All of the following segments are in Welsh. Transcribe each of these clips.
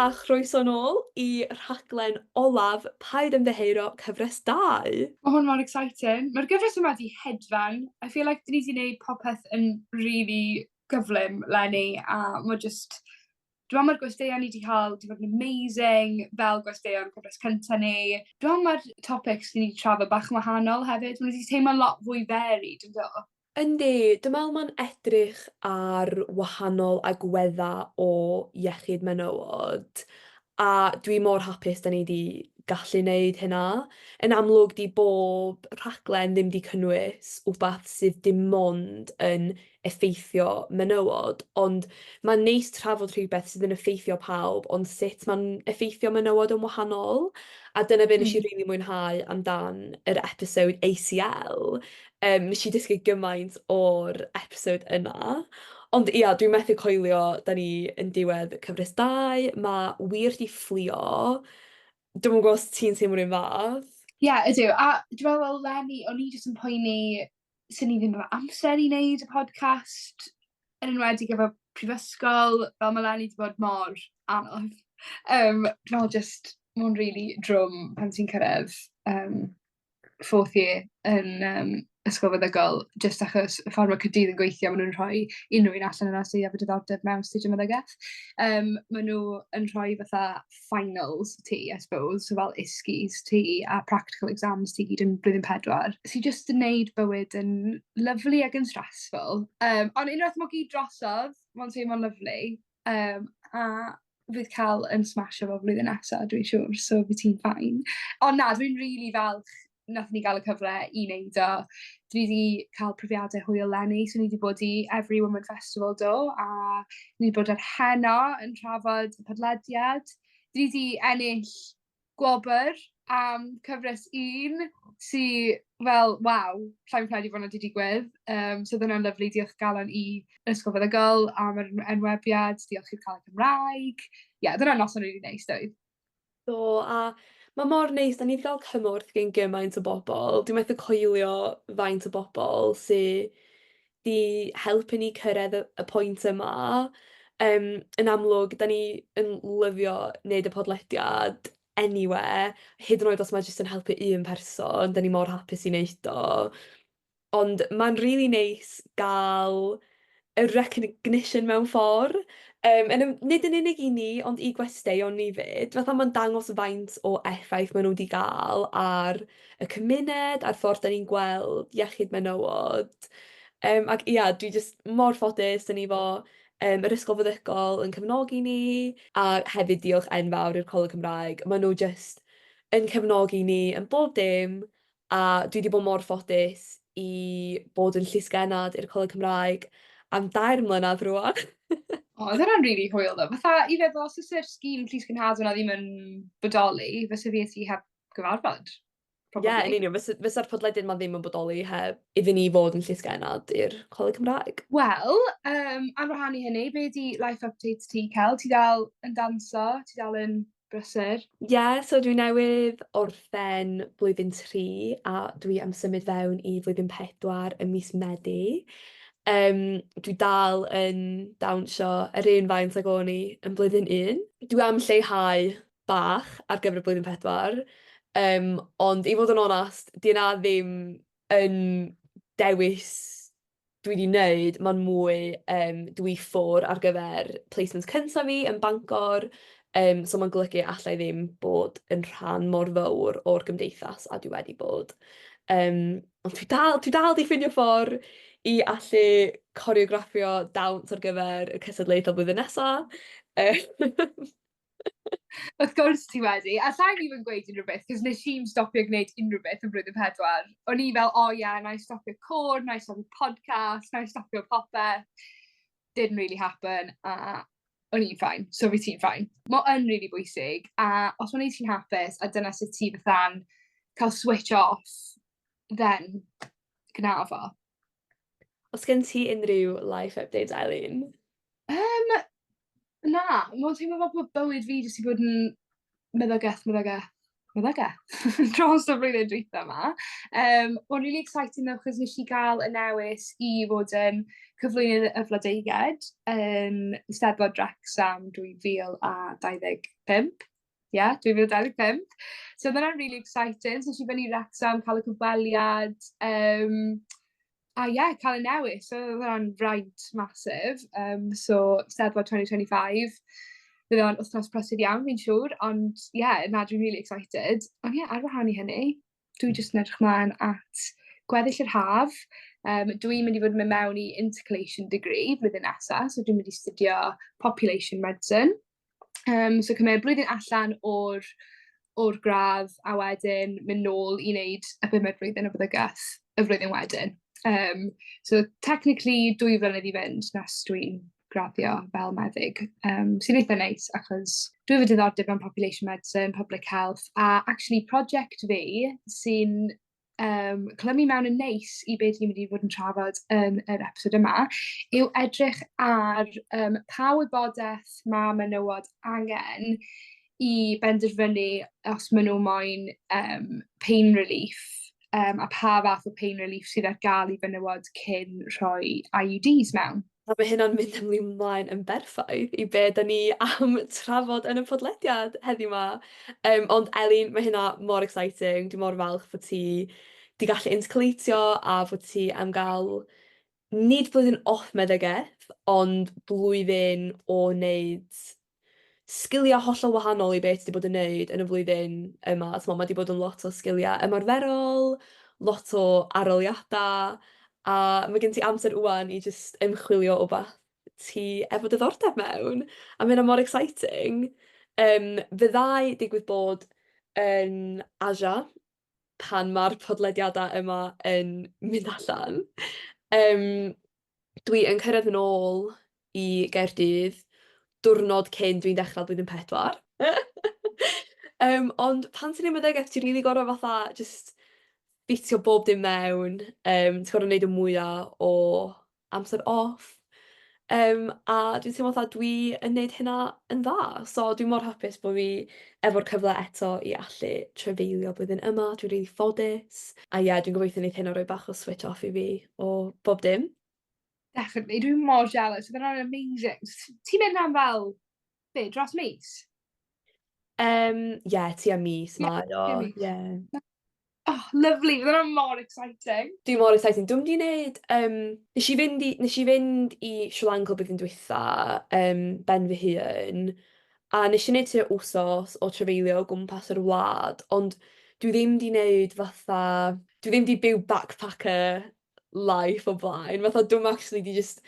A chroeso nôl i rhaglen olaf Paid Ymddiheuro cyfres dau. Ma' hwn mor exciting. Ma'r gyfres yma 'di hedfan. I feel like 'dyn ni 'di neud popeth yn rili gyflym leni a ma' jyst dwi me'wl ma'r gwesteion ni 'di ca'l 'di bod yn amazing fel gwesteion cyfres cynta ni. Dwi me'wl ma'r topics ni 'di trafod bach yn wahanol hefyd ma' n'w 'di teimlo'n lot fwy varied yndo? Yndi, dwi me'wl ma'n edrych ar wahanol agwedda' o iechyd menywod a dwi mor hapus 'dan ni 'di gallu neud hynna. Yn amlwg 'di bob rhaglen ddim 'di cynnwys wbath sydd dim ond yn effeithio menywod, ond ma'n neis trafod rhywbeth sydd yn effeithio pawb ond sut ma'n effeithio menywod yn wahanol, a dyna be' nesh i rili mwynhau amdan yr episode ACL. Nes i dysgu gymaint o'r episode yna. Ond ia, dwi methu coelio 'dan ni yn diwedd cyfres dau, ma' wir 'di fflio. Dwi'm yn gwbo os ti'n teimlo'r un fath? Ie ydw a dwi me'wl fel leni o'n i jyst yn poeni swn i ddim efo amser i neud y podcast yn enwedig efo prifysgol, fel ma' leni 'di bod mor anodd. Dwi me'wl jyst ma' o'n rili drwm pan ti'n cyrredd fourth year yn ysgol feddygol jyst achos y ffor ma' Caerdydd yn gweithio ma' nw'n rhoi unryw un allan yna sy efo diddordeb mewn astudio meddygeth. Ma' n'w yn rhoi fatha finals ti I suppose so fel ISCES ti a practical exams ti gyd yn blwyddyn pedwar sy jyst yn neud bywyd yn lyfli ag yn stressful. On' unwaith ma' o gyd drosodd ma'n teimlo'n lyfli a fydd Cel yn smasho fo flwyddyn nesa dwi'n siŵr so by' ti'n fine. On' na dwi'n rili falch nathon ni ga'l y cyfle i neud o. Dwi 'di ca'l profiade hwyl leni so ni 'di bod i Every Woman Festival do a ni 'di bod ar Heno yn trafod y podlediad. Dwi 'di ennill gwobyr am cyfres un sy fel waw, sai'n credu bo' wnna 'di digwydd. So o'dd wnna'n lyfli diolch o galon i Ysgol Feddygol am yr enwebiad, diolch i'r Coleg Cymraeg. Ie o'dd wnna'n noson rili neis doedd? Do a ma' mor neis 'dan ni 'di ga'l cymorth gin gymaint o bobol. Dwi methu coelio faint o bobol sy 'di helpu ni cyrredd y pwynt yma. Yn amlwg 'dan ni yn lyfio neud y podlediad eniwe, hyd yn oed os ma' jyst yn helpu un person 'dan ni mor hapus i neud o. Ond ma'n rili neis ga'l y recognition mewn ffor', yn nid yn unig i ni ond i gwesteion ni 'fyd. Fatha ma'n dangos faint o effaith ma' n'w 'di ga'l ar y cymuned a'r ffordd 'dan ni'n gweld iechyd menywod. Ac ia, dwi jyst mor ffodus 'dan ni 'fo yr Ysgol Feddygol yn cefnogi ni, a hefyd diolch enfawr i'r Coleg Cymraeg. Ma' nhw jyst yn cefnogi ni yn bob dim, a dwi 'di bod mor ffodus i bod yn llysgennad i'r Coleg Cymraeg am 3 mlynedd rŵan. O o'dd hwnna'n rili hwyl ddo fatha i feddwl os o's yr scheme llys genhadon 'na ddim yn bodoli fysa fi a ti heb gyfarfod. Ie yn Probably. union fysa'r podlediad 'ma ddim yn bodoli heb iddyn ni fod yn llysgennad i'r Coleg Cymraeg. Wel ar wahân i hynny be' 'di life updates ti Cel? Ti dal yn danso? Ti dal yn brysur? Ie so dwi newydd orffen blwyddyn tri a dwi am symud fewn i flwyddyn pedwar ym mis Medi. Dwi dal yn dawnsio yr un faint ag o'n i yn blwyddyn un. Dwi am lleihau bach ar gyfer y blwyddyn pedwar ond i fod yn onast 'di 'na ddim yn dewis dwi 'di neud, ma'n mwy dwi ffwr' ar gyfer placement cynta fi yn Bangor so ma'n golygu alla i ddim bod yn rhan mor fowr o'r gymdeithas a dwi wedi bod. Ond dwi dal 'di ffindio ffor' i allu coreograffio dawns ar gyfer y cystadlaethol blwyddyn nesa. Wrth gwrs ti wedi. Allai ddim yn gweud unryw beth 'cos nes i'm stopio gneud unryw beth yn blwyddyn pedwar. O'n i fel o ie 'nai stopio côr, 'nai stopio podcast, 'nai stopio popeth. Didn't really happen a o'n i'n fine, so fi ti'n fine. Ma' yn rili bwysig a os ma'n neud ti'n hapus a dyna sut ti fatha'n ca'l switch off then gna fo. O's gen ti unryw life updates Elin? Na, ma'n teimlo fel bo' bywyd fi jyst 'di bod yn meddygeth meddygeth. Meddygaeth dros y flwyddyn dwytha 'ma. Ma'n rili exciting though 'chos nesh i ga'l y newis i fod yn cyflwynydd y Flodeuged yn Eisteddfod Wrecsam 2025. Ie, 2025. So o'dd wnna'n rili exciting. So es i fyny i Wrecsam ca'l y cyfweliad a ie, ca'l y newis. So o'dd hwnna'n fraint massive. So Steddfod 2025, bydd o'n wythnos prysur iawn fi'n siŵr, ond ie, na, dwi'n really excited. Ond ie, ar wahân i hynny, dwi jyst yn edrych mlaen at gweddill yr haf. Dwi'n mynd i fod yn mynd mewn i intercalation degree blwyddyn nesa, so dwi'n mynd i studio population medicine. So cymryd blwyddyn allan o'r gradd a wedyn mynd nôl i wneud y bumed flwyddyn o feddygaeth y flwyddyn wedyn. So technically 2 flynedd i fynd nes dwi'n graddio fel meddyg, sy'n eitha neis achos dwi efo diddordeb mewn population medicine, public health, a actually project fi sy'n clymu mewn yn neis i beth ni'n mynd i fod yn trafod yn yr episod yma yw edrych ar pa wybodaeth ma' menywod angen i benderfynu os ma' n'w moyn pain relief a pa fath o pain relief sydd ar ga'l i fenywod cyn rhoi IUDs mewn. A ma' hynna'n mynd â ni mlaen yn berffaith i be 'dan ni am trafod yn y podlediad heddiw 'ma. Ond Elin, ma' hynna mor exciting, dwi mor falch bod ti 'di gallu intercalatio a fod ti am ga'l nid blwyddyn off meddygaeth, ond blwyddyn o wneud sgilia hollol wahanol i beth ti 'di bod yn neud yn y flwyddyn yma. T'mo' ma' 'di bod yn lot o sgilia ymarferol, lot o arholiada, a ma' gen ti amser ŵan i jyst ymchwilio wbath ti efo diddordeb mewn, a ma' hynna mor exciting. Fyddai digwydd bod yn Asia pan ma'r podlediadau yma yn mynd allan. Dwi yn cyrraedd yn ôl i Gaerdydd diwrnod cyn dwi'n dechrau blwyddyn 4. Ond pan ti'n neud meddygaeth ti rili gor'o' fatha jyst ffitio bob dim mewn, ti'n gor'o' neud y mwya o amser off. A dwi'n teimlo fatha dwi yn neud hynna yn dda. So dwi mor hapus bo' fi efo'r cyfle eto i allu trafeilio blwyddyn yma, dwi'n rili ffodus. A ie, dwi'n gobeithio neith hynna roi bach o switch off i fi o bob dim. Definitely, dwi'n mor jealous, oedd hwnna'n amazing. Ti'n mynd am fel, be, dros mis? Ie, tua mis mae o, tua mis. Ie. Oh, lovely, fydd hwnna mor exciting. Dwi mor exciting. Dwi'm 'di neud nes i fynd i Sri Lanka blwyddyn dwytha ben fy hun, a nes i neud tua wsos o trafeilio o gwmpas yr wlad, ond dwi ddim 'di neud fatha, dwi ddim 'di byw backpacker life o blaen. Fatha dwi'm actually 'di jyst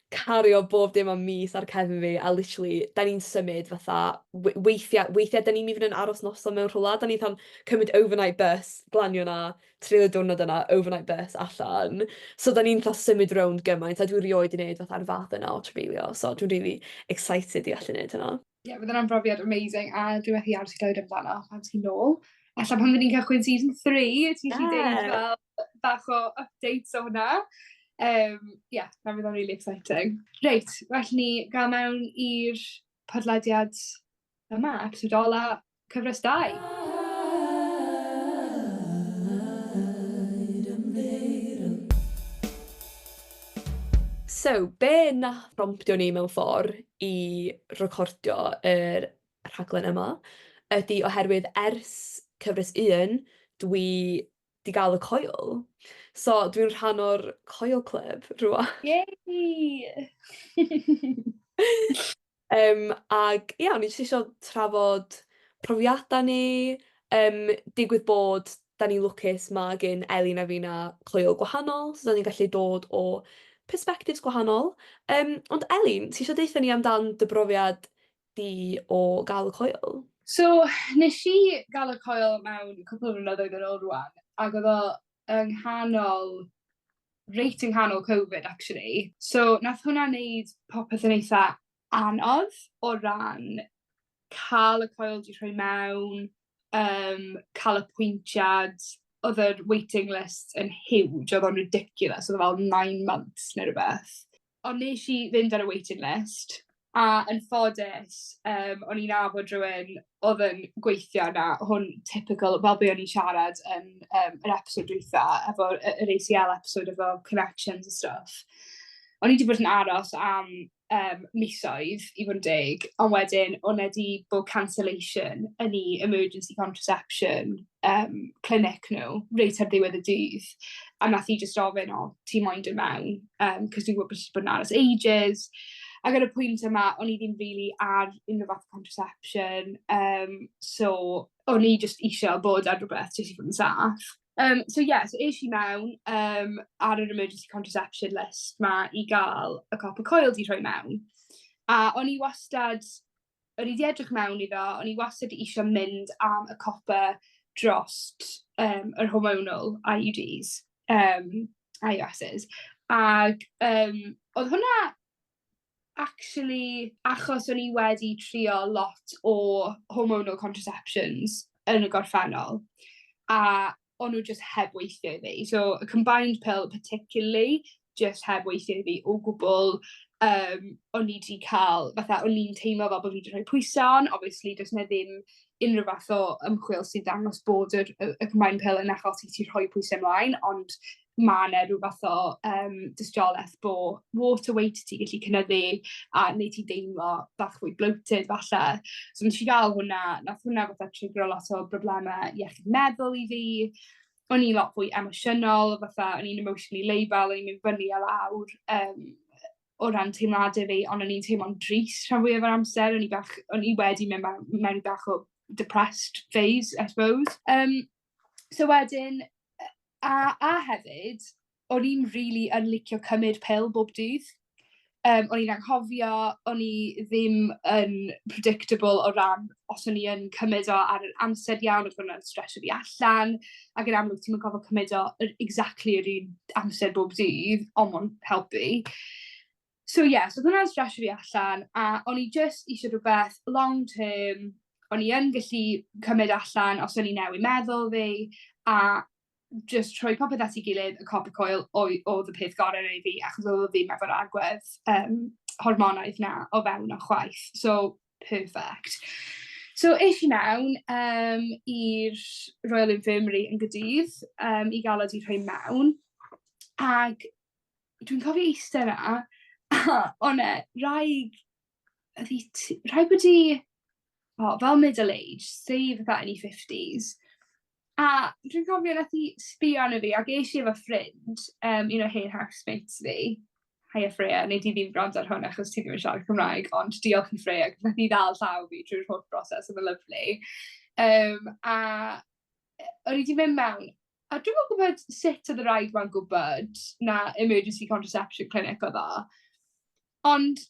cario bob dim am mis ar cefn fi a literally 'dan ni'n symud fatha weithiau 'dan ni'm even yn aros noson mewn rhywle, 'dan ni fatha'n cymryd overnight bus, glanio 'na, treulio diwrnod yna, overnight bus allan. So 'dan ni'n fatha symud rownd gymaint a dwi erioed 'di neud fatha'r fath yna o trafeilio, so dwi'n rili excited i allu neud hynna. Ie, yeah, bydd hwnna'n brofiad amazing a dwi methu aros i glywed amdano pan ti'n nôl. Ella pan fyddwn ni'n cychwyn season 3, ti'n gallu deud fel bach o updates o hwnna. Yeah, na, fydd o'n really exciting. Reit, well ni gael mewn i'r podlediad yma, episod ola cyfres 2. So, be nath promptio ni mewn ffordd i recordio yr rhaglen yma ydy oherwydd ers cyfres 1 dwi 'di gael y coil. So dwi'n rhan o'r Coil Club rŵan. Yay! Ag ia, o'n i jyst isio trafod profiadau ni, digwydd bod 'dan ni'n lwcus ma' gen Elin a finna coil gwahanol, so 'dan ni'n gallu dod o perspectives gwahanol. Ond Elin, ti isio deutha ni amdan dy brofiad di o gael y coil? So, nes i gael y coil mewn cwpl o flynyddoedd yn ôl rŵan, ac oedd o reit yng nghanol Covid actually. So nath hwnna neud popeth yn eitha anodd o ran ca'l y coil 'di rhoi mewn, ca'l apwyntiad, o'dd yr waiting list yn huge, o'dd o'n ridiculous, o'dd o fel 9 months neu rwbeth. Ond nes i fynd ar y waiting list. A yn ffodus o'n i'n nabod rywun o'dd yn gweithio 'na, hwn typical fel be' o'n i'n siarad yn yr episode dwytha efo yr Ay See El episode efo connections a stuff. O'n i 'di bod yn aros am misoedd i fod yn deg, on' wedyn o' 'na 'di bod cancellation yn 'u emergency contraception clinic n'w reit ar ddiwedd y dydd. A nath hi jyst ofyn, "O, ti moyn dod mewn? 'Cos dwi'n gwbo bo' ti 'di bod yn aros ages." Ag ar y pwynt yma o'n i ddim rili ar unryw fath o contraception so o'n i jyst isio bod ar rwbeth jyst i fod yn saff. So ie, so es i mewn ar yr emergency contraception list 'ma i ga'l y copper coil 'di rhoi mewn. A o'n i wastad, o'n i 'di edrych mewn iddo, o'n i wastad isio mynd am y copper drost yr hormonal IUDs, IUSs. Ag o'dd hwnna actually achos o'n i wedi trio lot o hormonal contraceptions yn y gorffennol, a o'n n'w jyst heb weithio i fi. So y combined pill particularly, just heb weithio i fi o gwbwl. O'n i 'di ca'l fatha o'n i'n teimlo fel bo' fi 'di rhoi pwyse on, obviously does 'na ddim unryw fath o ymchwil sy'n dangos bod yr y combined pill yn achosi ti rhoi pwyse mlaen, ond ma' 'na ryw fath o dystioleth bo' water weight ti gallu cynyddu a neud ti deimlo bach fwy bloated falle. So nesh i ga'l hwnna, nath hwnna fatha trigero lot o brobleme iechyd meddwl i fi. O'n i lot fwy emosiynol, fatha o'n i'n emotionally labile, o'n i'n mynd fyny a lawr o ran teimlade fi, on' o'n i'n teimlo'n drist rhan fwyaf o'r amser, o'n i wedi mynd mewn bach o depressed phase, I suppose. So wedyn, a hefyd, o'n i'n rili yn licio cymryd pil bob dydd. O'n i'n anghofio, o'n i ddim yn predictable o ran os o'n i yn cymyd o ar yr amser iawn, o'dd hwnna'n stresio fi allan, ac yn amlwg ti'm yn gorfod cymyd o yr exactly yr un amser bob dydd, on' ma'n helpu. So ie, so o'dd hwnna'n stresio fi allan, a o'n i jyst isie rwbeth long term, o'n i yn gallu cymyd allan os o'n i newid meddwl fi, a just rhoi popeth at 'i gilydd, y copper coil o'dd y peth gore i fi, achos o'dd o ddim efo'r agwedd hormonaidd 'na o fewn o chwaith. So, perfect. So es i mewn i'r Royal Infirmary yn Gaerdydd i ga'l o 'di rhoi mewn, ag dwi'n cofio iste 'na, a o' 'ne wraig, o'dd hi rhaid bod 'i, o, fel middle age, say fatha yn 'i fifties, a dwi'n cofio nath hi sbio arno fi, ag es i efo ffrind, un o hen housemates fi. Hiya Freya, nei di ddim gwrando ar hwn achos ti ddim yn siarad Cymraeg, ond diolch i Freya, nath hi ddal llaw fi trwy'r holl broses, oedd yn lyfli. A o'n i 'di mynd mewn, a dwi'm yn gwbod sut oedd y wraig 'ma'n gwbod na emergency contraception clinic oedd o, ond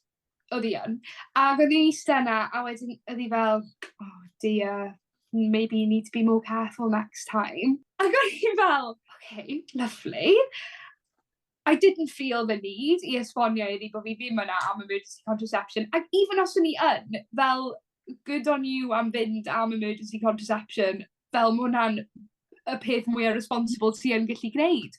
oedd hi yn. Ac oedd hi'n eistedd yna, a wedyn oedd hi fel, "Oh dear, maybe you need to be more careful next time." Ac o'n i fel, "Okay, lovely." I didn't feel the need i esbonio iddi bo' fi ddim yna am emergency contraception. Ac even os o'n i yn, fel, good on you am fynd am emergency contraception, fel ma' hwnna'n y peth mwya responsible ti yn gallu gneud.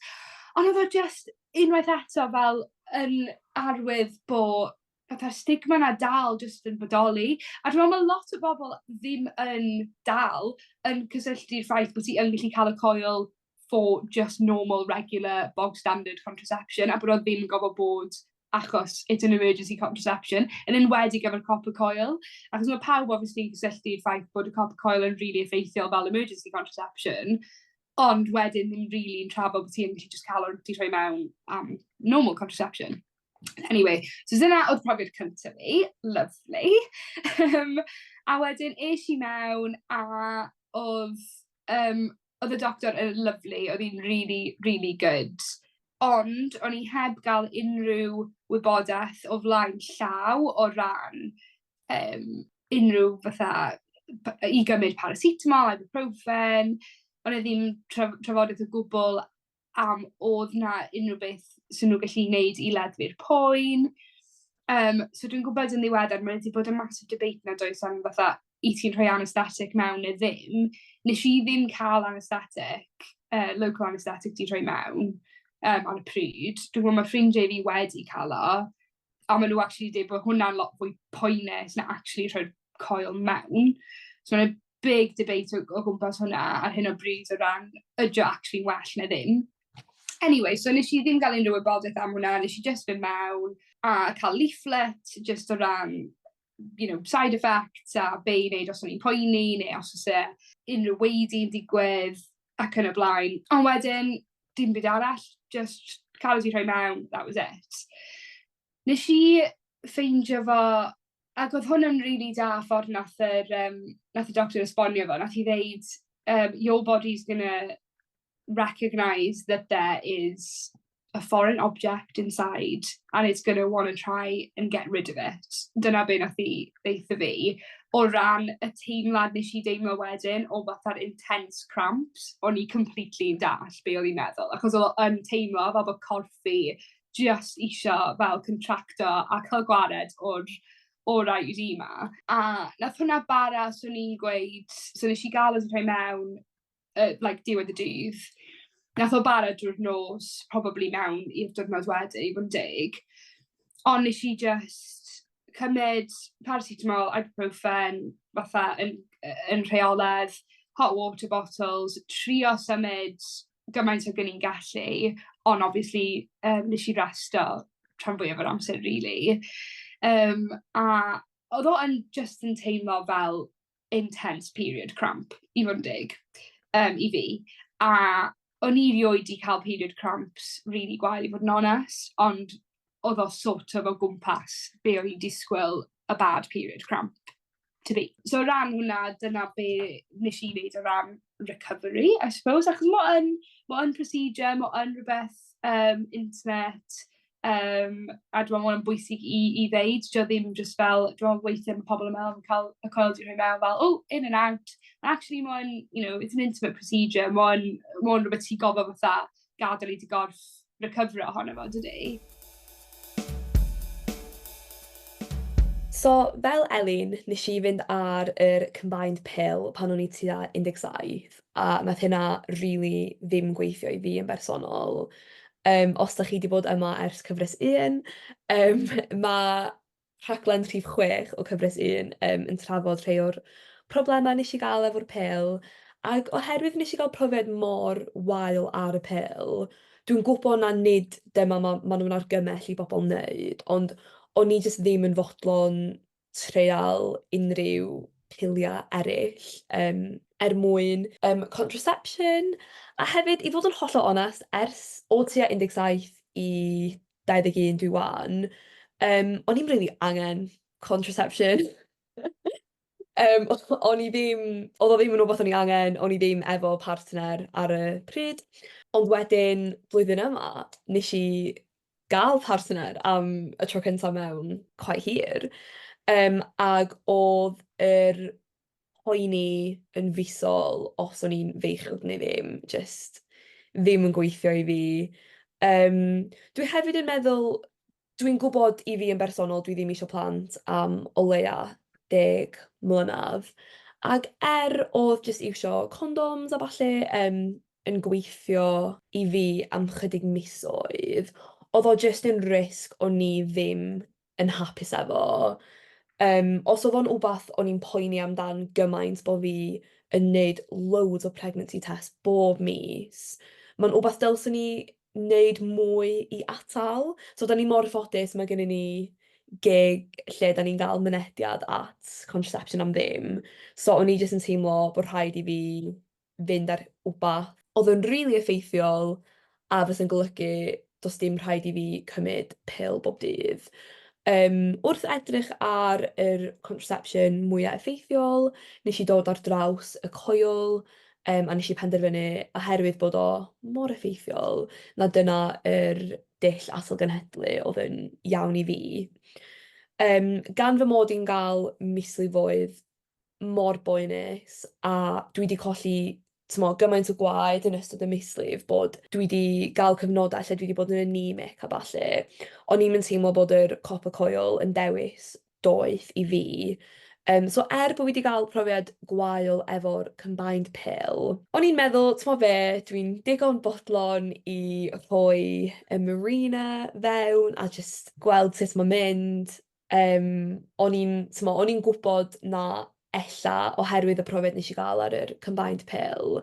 Ond oedd o just unwaith eto fel yn arwydd bo' fatha'r stigma 'na dal jyst yn bodoli. A dwi me'wl ma' lot o bobl ddim yn dal yn cysylltu'r ffaith bo' ti yn gallu ca'l y coil for just normal, regular, bog standard contraception, a bod o ddim yn gorfod bod achos it's an emergency contraception, yn enwedig efo'r copper coil. Achos ma' pawb obviously yn cysylltu'r ffaith bod y copper coil yn rili effeithiol fel emergency contraception, ond wedyn ddim rili'n trafod bod ti yn gallu just ca'l o 'di rhoi mewn am normal contraception. Anyway, so dyna oedd profiad cyntaf fi, lovely. A wedyn es i mewn a oedd y doctor yn lyfli, oedd hi'n really, really good. Ond o'n i heb gael unrhyw wybodaeth o flaen llaw o ran unrhyw fatha i gymryd paracetamol, ibuprofen, o'n e ddim trafodaeth o gwbl am o'dd 'na unrhyw beth swn nw gallu neud i leddfu'r poen. So dwi'n gwbod yn ddiweddar mae 'di bod yn massive debate 'na does am fatha i ti'n rhoi anaesthetic mewn neu ddim. Nesh i ddim ca'l anaesthetic, local anaesthetic 'di rhoi mewn ar y pryd. Dwi'n gwbo ma' ffrindie fi wedi ca'l o. A ma' n'w actually deud bo' hwnna'n lot fwy poenus na actually rhoi'r coil mewn. So ma' 'na big debate o gwmpas hwnna ar hyn o bryd o ran ydi o actually'n well ne' ddim. Anyway so nesh i ddim ga'l unryw wybodeth am hwnna nesh i jyst fyn' mewn a ca'l leaflet jyst o ran side effects a be' i neud os o'n i'n poeni neu os o's e unryw wady'n digwydd ac yn y blaen. On' wedyn dim byd arall jyst ca'l wedi rhoi mewn that was it. Nesh i ffeindio fo ac o'dd hwn yn rili da ffor nath yr nath y doctor esbonio fo nath hi ddeud your body's gonna recognise that there is a foreign object inside and it's gonna wanna try and get rid of it. Dyna be' nath 'i ddeutho fi. O ran y teimlad nesh i deimlo wedyn o fatha'r intense cramps o'n i completely'n dall' be' o'dd 'i'n meddwl achos o'dd o yn teimlo fel bo' corff fi jyst isio fel contracto a ca'l gwared o'r IUD 'ma. A nath hwnna bara swn i'n gweud so nesh i ga'l o 'di rhoi mewn like diwedd y dydd. Nath o bara drwy'r nos probably mewn i'r diwrnod wedyn i fod yn deg. On' nesh i jyst cymyd paracetamol, ibuprofen fatha yn rheoledd, hot water bottles, trio symud gymaint ag o'n i'n gallu on' obviously nesh i resto rhan fwyaf o'r amser rili. A o'dd o yn jyst yn teimlo fel intense period cramp i fod yn deg i fi. A o'n i rioed 'di ca'l period cramps rili gwael i fod yn onest ond o'dd o sort of o gwmpas be' o'n i'n disgwyl a bad period cramp to be. So o ran hwnna dyna be' nesh i neud o ran recovery I suppose achos ma' yn ma' yn procedure ma' yn rwbeth intimate a dwi me'wl ma' wnna'n bwysig i ddeud 'di o ddim jyst fel dwi me'wl weithie ma' pobol yn me'wl am ca'l y coil 'di rhoi mewn fel oh in and out. Actually ma' yn it's an intimate procedure ma' yn ma' o'n rwbeth ti go'fo' fatha gadel i dy gorff recyfro ohono fo dydi? So fel Elin, nes i fynd ar yr combined pill pan o'n i tua 17 a nath hynna rili ddim gweithio i fi yn bersonol. Os 'dach chi 'di bod yma ers cyfres un ma' rhaglen rhif 6 o cyfres un yn trafod rhei o'r problemau nes i gael efo'r pil ac oherwydd nes i gael profiad mor wael ar y pil, dwi'n gwybod na nid dyma ma' nhw'n argymell i bobl wneud, ond o'n i jyst ddim yn fodlon treial unrhyw piliau eraill er mwyn contraception. A hefyd, i fod yn hollol onest, ers o tua 17 i 21 dwi 'wan, o'n i'm rili angen contraception. O'n i ddim... oedd o ddim yn rywbeth o'n i angen, o'n i ddim efo partner ar y pryd. Ond wedyn blwyddyn yma wnes i gael partner am y tro cynta mewn quite hir, ac oedd yr poeni yn fisol os o'n i'n feichiog neu ddim jyst ddim yn gweithio i fi. Dwi hefyd yn meddwl, dwi'n gwybod i fi yn bersonol dwi ddim isio plant am o leia 10 mlynedd, ac er oedd jyst iwsio condoms a ballu yn gweithio i fi am chydig misoedd, oedd o jyst yn risg o'n i ddim yn hapus efo. Os oedd o'n wbath o'n i'n poeni amdan gymaint bo' fi yn wneud loads o pregnancy tests bob mis, mae'n wbath dylswn i wneud mwy i atal. So dan ni mor ffodus, mae gennyn ni gig lle dan ni'n gael mynediad at contraception am ddim. So o'n i jyst yn teimlo bod rhaid i fi fynd ar wbath oedd yn rili effeithiol a fysa'n golygu does dim rhaid i fi cymryd pil bob dydd. Wrth edrych ar yr contraception mwya effeithiol, wnes i dod ar draws y coil, a wnes i penderfynu, oherwydd bod o mor effeithiol, na dyna yr dull atal-genhedlu oedd yn iawn i fi. Gan fy mod i'n gael mislifoedd mor boenus a dwi 'di colli t'mo' gymaint o gwaed yn ystod y mislif bod dwi 'di ga'l cyfnodau lle dwi 'di bod yn anemic a ballu. O'n i'm yn teimlo bod yr copper coil yn dewis doeth i fi. So er bo' fi 'di ga'l profiad gwael efo'r combined pill, o'n i'n meddwl t'mo' be' dwi'n digon bodlon i rhoi y Mirena fewn a jyst gweld sut ma'n mynd. O'n i'n t'mo' o'n i'n gwbod na ella oherwydd y profiad nesh i ga'l ar yr combined pill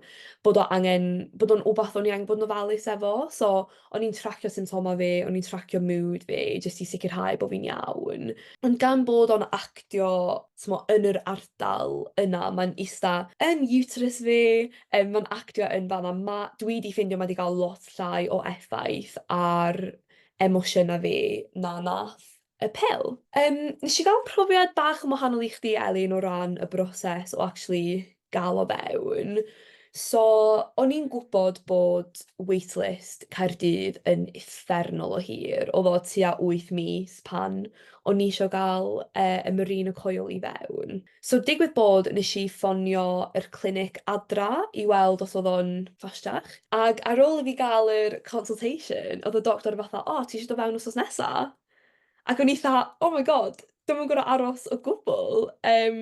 bod o angen bod o'n wbath o'n i angen bod yn ofalus efo so o'n i'n tracio symptoma fi, o'n i'n tracio mood fi jyst i sicirhau bo' fi'n iawn. Ond gan bod o'n actio t'mo' yn yr ardal yna ma'n ista yn uterus fi yym ma'n actio yn fan 'na ma' dwi 'di ffindio ma' 'di ga'l lot llai o effaith ar emosiyna fi na nath y pil. Nesh i ga'l profiad bach yn wahanol i chdi Elin o ran y broses o actually ga'l o fewn. So o'n i'n gwbod bod waitlist Caerdydd yn uffernol o hir, o'dd o tua wyth mis pan o'n i isio ga'l yy y Mirena coil i fewn. So digwydd bod nesh i ffonio yr clinic adra i weld os o'dd o'n fastach ag ar ôl i fi ga'l yr consultation o'dd y doctor fatha o ti isio dod fewn wsos nesa? Ac o'n i 'tha oh my god dwi'm yn gor'o' aros o gwbwl yym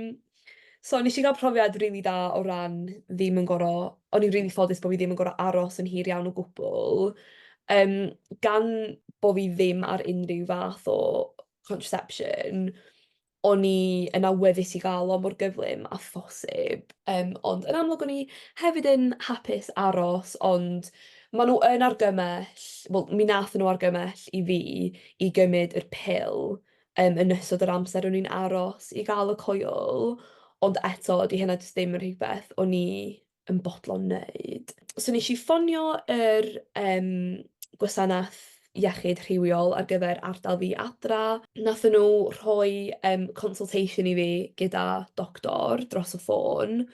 so nesh i ga'l profiad rili da o ran ddim yn gor'o' o'n i'n rili ffodus bo' fi ddim yn gor'o' aros yn hir iawn o gwbwl yym gan bo' fi ddim ar unrhyw fath o contraception o'n i yn awyddus i ga'l o mor gyflym â phosib yym ond yn amlwg o'n i hefyd yn hapus aros ond ma' n'w yn argymell wel mi nathon n'w argymell i fi i gymyd yr pil yym yn ystod yr amser o'n i'n aros i ga'l y coil ond eto 'di hynna jyst ddim yn rhywbeth o'n i yn bodlon neud. So nesh i ffonio yr yym gwasanath iechyd rhywiol ar gyfer ardal fi adra. Nathon nhw rhoi yym consultation i fi gyda doctor dros y ffôn.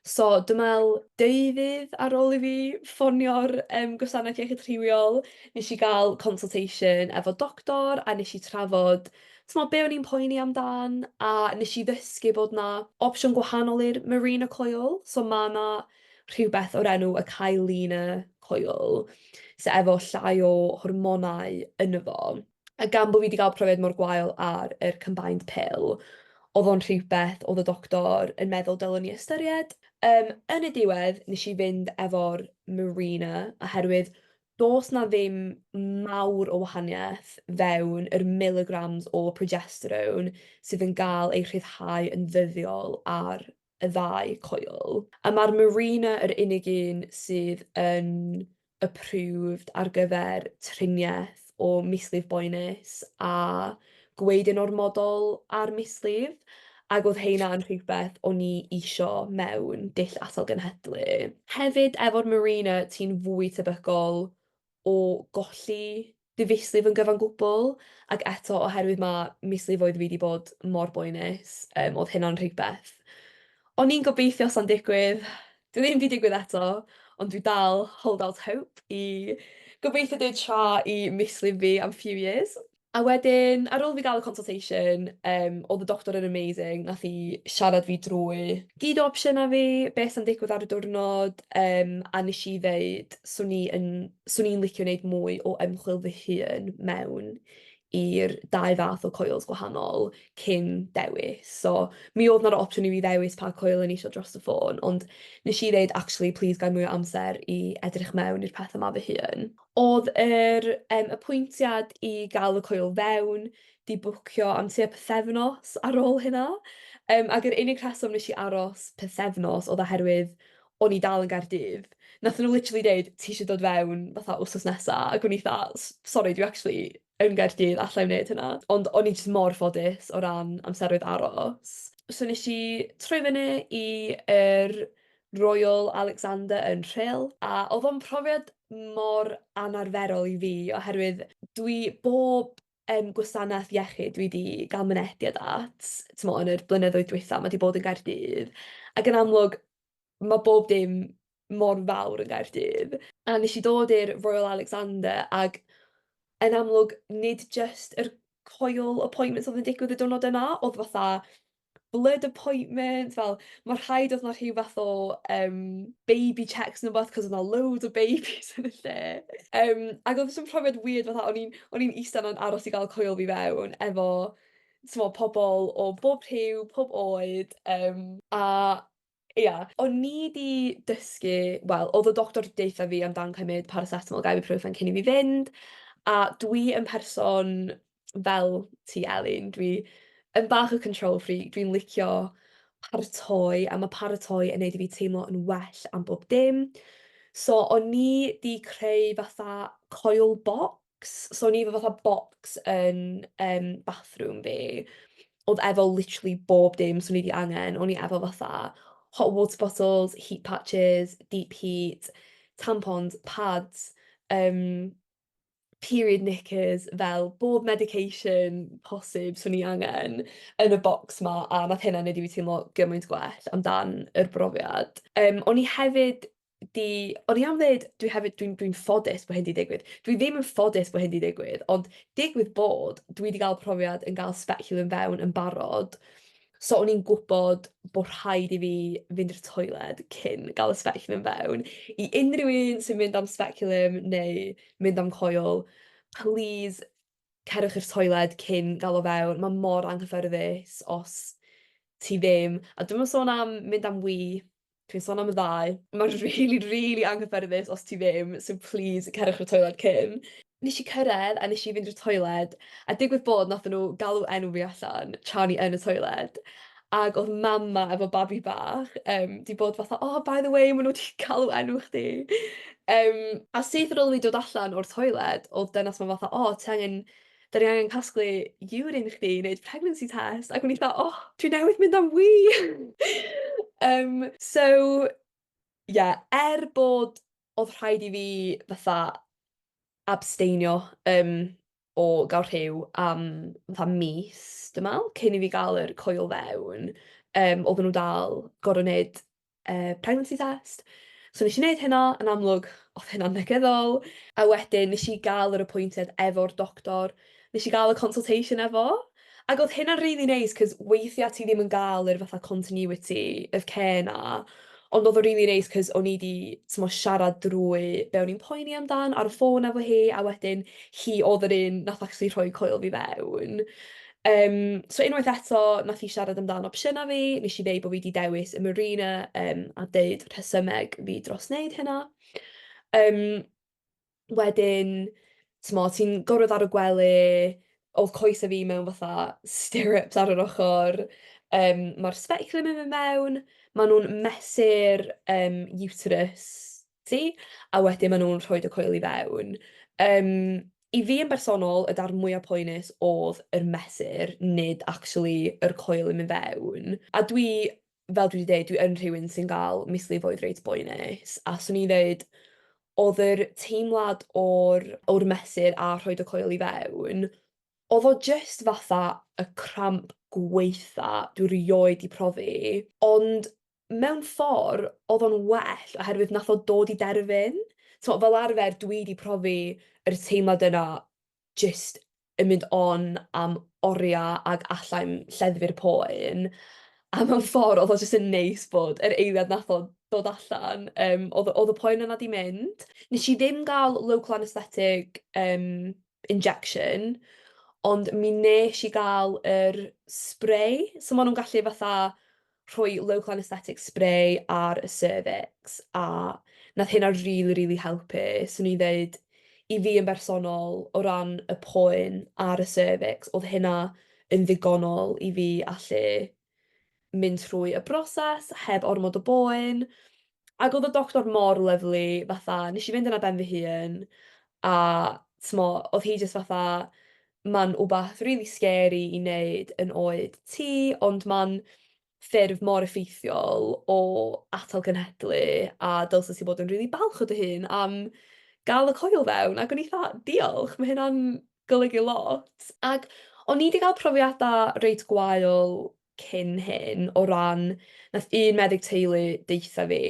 So dwi me'wl deuddydd ar ôl i fi ffonio'r yym gwasanaeth iechyd rhywiol nesh i ga'l consultation efo doctor a nesh i trafod t'mod be' o'n i'n poeni amdan a nesh i ddysgu bod 'na opsiwn gwahanol i'r Mirena coil so ma' 'na rhywbeth o'r enw y Kyleena coil sy efo llai o hormonau yno fo. A gan bo' fi 'di ga'l profiad mor gwael ar yr combined pill o'dd o'n rhywbeth o'dd y doctor yn meddwl dylwn i ystyried. Yym yn y diwedd nesh i fynd efo'r Mirena oherwydd do's 'na ddim mawr o wahaniaeth fewn yr milligrams o progesterone sydd yn ga'l ei rhyddhau yn ddyddiol ar y ddau coil. A ma'r Mirena yr unig un sydd yn approved ar gyfer triniaeth o mislif boenus a gwaedu'n ormodol ar mislif ag o'dd heina yn rhywbeth o'n i isio mewn dull atal genhedlu. Hefyd efo'r Mirena ti'n fwy tebygol o golli dy fislif yn gyfan gwbl ac eto oherwydd ma' mislifoedd fi 'di bod mor boenus yym o'dd hynna'n rhywbeth o'n i'n gobeithio sa'n digwydd. Dyw e ddim 'di digwydd eto ond dwi dal hold out hope i gobeithio deud tra i mislif fi am few years. A wedyn ar ôl fi ga'l y consultation yym o'dd y doctor yn amazing nath 'i siarad fi drwy gyd o opsiyna fi, beth sa'n digwydd ar y diwrnod yym a nesh i ddeud swn i yn swn i'n licio neud mwy o ymchwil fy hun mewn i'r dau fath o coils gwahanol cyn dewis. So mi o'dd 'na'r opsiwn i fi ddewis pa coil o'n i isio dros y ffôn ond nesh i ddeud actually plîs gai mwy o amser i edrych mewn i'r pethe 'ma fy hun. O'dd yr yym apwyntiad i ga'l y coil fewn 'di bwcio am tua pythefnos ar ôl hynna yym ag yr unig rheswm nesh i aros pythefnos o'dd oherwydd o'n i dal yn Gaerdydd. Nathon n'w literally deud ti isie dod fewn fatha wsos nesa ag o'n i 'tha s- sori dwi actually yn Gaerdydd allai'm neud hynna. Ond o'n i jyst mor ffodus o ran amseroedd aros. So nesh i troi fyny i yr Royal Alexander yn Rhyl a o'dd o'n profiad mor anarferol i fi oherwydd dwi bob yym gwasanaeth iechyd dwi 'di ga'l mynediad at t'mo' yn yr blynyddoedd dwytha ma' 'di bod yn Gaerdydd ac yn amlwg ma' bob dim mor fawr yn Gaerdydd. A nesh i dod i'r Royal Alexander ag yn amlwg nid jyst yr coil appointments o'dd yn digwydd y diwrnod yna o'dd fatha blood appointment fel ma' rhaid o'dd 'na rhyw fath o yym baby checks ne' wbath 'cos o'dd 'na loads o babies yn y lle. Yym ag o'dd jyst yn profiad weird fatha o'n i'n o'n i'n ista 'na'n aros i ga'l coil fi fewn efo t'mo' pobol o bob rhyw, pob oed yym a ia o'n i 'di dysgu wel o'dd y doctor 'di deutha fi amdan cymyd paracetamol ag ibuprofen cyn i fi fynd a dwi yn person fel ti Elin dwi yn bach o control freak dwi'n licio paratoi a ma' paratoi yn neud i fi teimlo yn well am bob dim. So o'n i 'di creu fatha coil box so o'n i efo fatha bocs yn yym bathroom fi o'dd efo literally bob dim 'swn i 'di angen. O'n i efo fatha hot water bottles, heat patches, deep heat, tampons, pads, yym period knickers, fel bob medication posib 'swn i angen yn y bocs 'ma a nath hynna neud i fi teimlo gymaint gwell amdan yr brofiad. Yym o'n i hefyd 'di... O'n i am ddeud dwi hefyd dwi'n dwi'n ffodus bo' hyn 'di digwydd. Dwi ddim yn ffodus bo' hyn 'di digwydd ond digwydd bod dwi 'di ga'l profiad yn ga'l speculum fewn yn barod so o'n i'n gwbod bo' rhaid i fi fynd i'r toiled cyn ga'l y speculum fewn. I unrhyw un sy'n mynd am speculum neu mynd am coil, plîs cerwch i'r toiled cyn gael o fewn, ma' mor anghyffyrddus os ti ddim. A dwi'm yn sôn am mynd am wee, dwi'n sôn am y ddau. Ma'n rili rili anghyffyrddus os ti ddim, so plîs cerwch i'r toiled cyn. Nes i cyrredd a nes i fynd i'r toiled a digwydd bod nathon nhw galw enw fi allan tra o'n i yn y toiled ag o'dd mam 'ma efo babi bach yym 'di bod fatha "Oh by the way ma' nhw 'di galw enw chdi." Yym a syth ar ôl i fi dod allan o'r toiled o'dd dynas 'ma fatha "O ti angen 'dan ni angen casglu urine chdi i neud pregnancy test" ac o'n i fatha "O dwi newydd mynd am wee!" Yym so ie er bod o'dd rhaid i fi fatha absteinio yym o ga'l rhyw am fatha mis dwi me'wl cyn i fi ga'l yr coil fewn yym odden n'w dal gor'o' neud yy pregnancy test. So nes i neud hynna, yn amlwg o'dd hynna'n negyddol, a wedyn nes i ga'l yr appointed efo'r doctor, nes i ga'l y consultation efo, ac o'dd hynna'n rili neis 'cos weithia' ti ddim yn ga'l yr fatha continuity of care 'na, ond o'dd o rili neis 'cos o'n i 'di t'mo' siarad drwy be' o'n i'n poeni amdan ar y ffôn efo hi, a wedyn hi o'dd yr un nath actually rhoi coil fi fewn. Yym so unwaith eto nath hi siarad amdan opsiynau fi, nes i ddeud bo' fi 'di dewis y Mirena yym a deud rhesymeg fi dros wneud hynna. Yym wedyn t'mo' ti'n gorwedd ar y gwely, o'dd coese fi mewn fatha stirrups ar yr ochr, yym ma'r speculum yn mynd mewn, ma' nw'n mesur yym uterus ti, a wedyn ma' nw'n rhoid y coil i fewn. Yym i fi yn bersonol, y darn mwya poenus o'dd yr mesur, nid actually yr coil yn mynd fewn. A dwi, fel dwi 'di deud, dwi yn rhywun sy'n ga'l mislifoedd reit boenus, a swn i'n ddeud o'dd yr teimlad o'r o'r mesur a rhoid y coil i fewn, o'dd o jyst fatha y cramp gwaetha dwi rioed 'di profi, ond mewn ffor o'dd o'n well oherwydd nath o dod i derfyn. T'mo' fel arfer dwi 'di profi yr teimlad yna jyst yn mynd on am oria ag allai'm lleddfu'r poen a mewn ffor o'dd o jyst yn neis bod yr eiliad nath o dod allan yym o'dd o'dd y poen yna 'di mynd. Nesh i ddim ga'l local anaesthetic yym injection ond mi nesh i ga'l yr spray so ma' nw'n gallu fatha rhoi local anaesthetic spray ar y cervix a nath hynna rili rili helpu swn i'n ddeud i fi yn bersonol o ran y poen ar y cervix o'dd hynna yn ddigonol i fi allu mynd trwy y broses heb ormod o boen ac o'dd y doctor mor lyfli fatha nesh i fynd yna ben fy hun a t'mo' o'dd hi jyst fatha ma'n wbath rili scary i neud yn oed ti ond ma'n ffurf mor effeithiol o atal cenhedlu a dylse ti bod yn rili balch o dy hun am ga'l y coil fewn ac o'n i 'tha diolch ma' hynna'n golygu lot. Ac o'n i 'di ga'l profiada reit gwael cyn hyn o ran nath un meddyg teulu deutha fi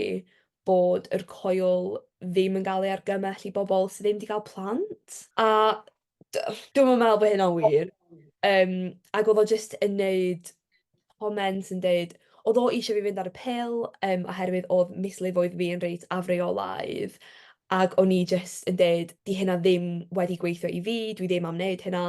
bod yr coil ddim yn ga'l ei argymell i bobol sy ddim 'di ga'l plant a dwi'm yn meddwl bo' hynna'n wir. Yym ag o'dd o jyst yn neud comment yn deud o'dd o isio fi fynd ar y pil yym oherwydd o'dd mislifoedd fi yn reit afreolaidd ag o'n i jyst yn deud 'di hynna ddim wedi gweithio i fi, dwi ddim am neud hynna.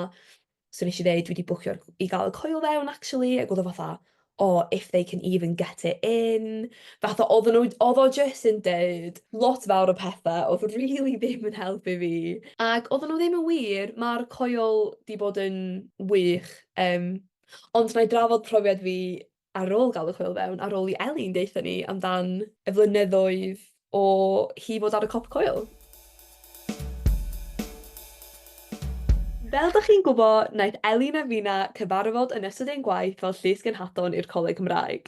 So nes i ddeud dwi 'di bwcio i ga'l y coil fewn actually ag o'dd o fatha "oh if they can even get it in". Fatha odden nhw o'dd o jyst yn deud lot fawr o pethe o'dd rili ddim yn helpu fi. Ag odden nhw ddim yn wir, ma'r coil 'di bod yn wych yym ond 'nai drafod profiad fi ar ôl ga'l y coil fewn ar ôl i Elin deutha ni amdan y flynyddoedd o hi fod ar y copper coil. Fel 'dach chi'n gwbo, naeth Elin a finna cyfarfod yn ystod ein gwaith fel llys genhadon i'r Coleg Cymraeg.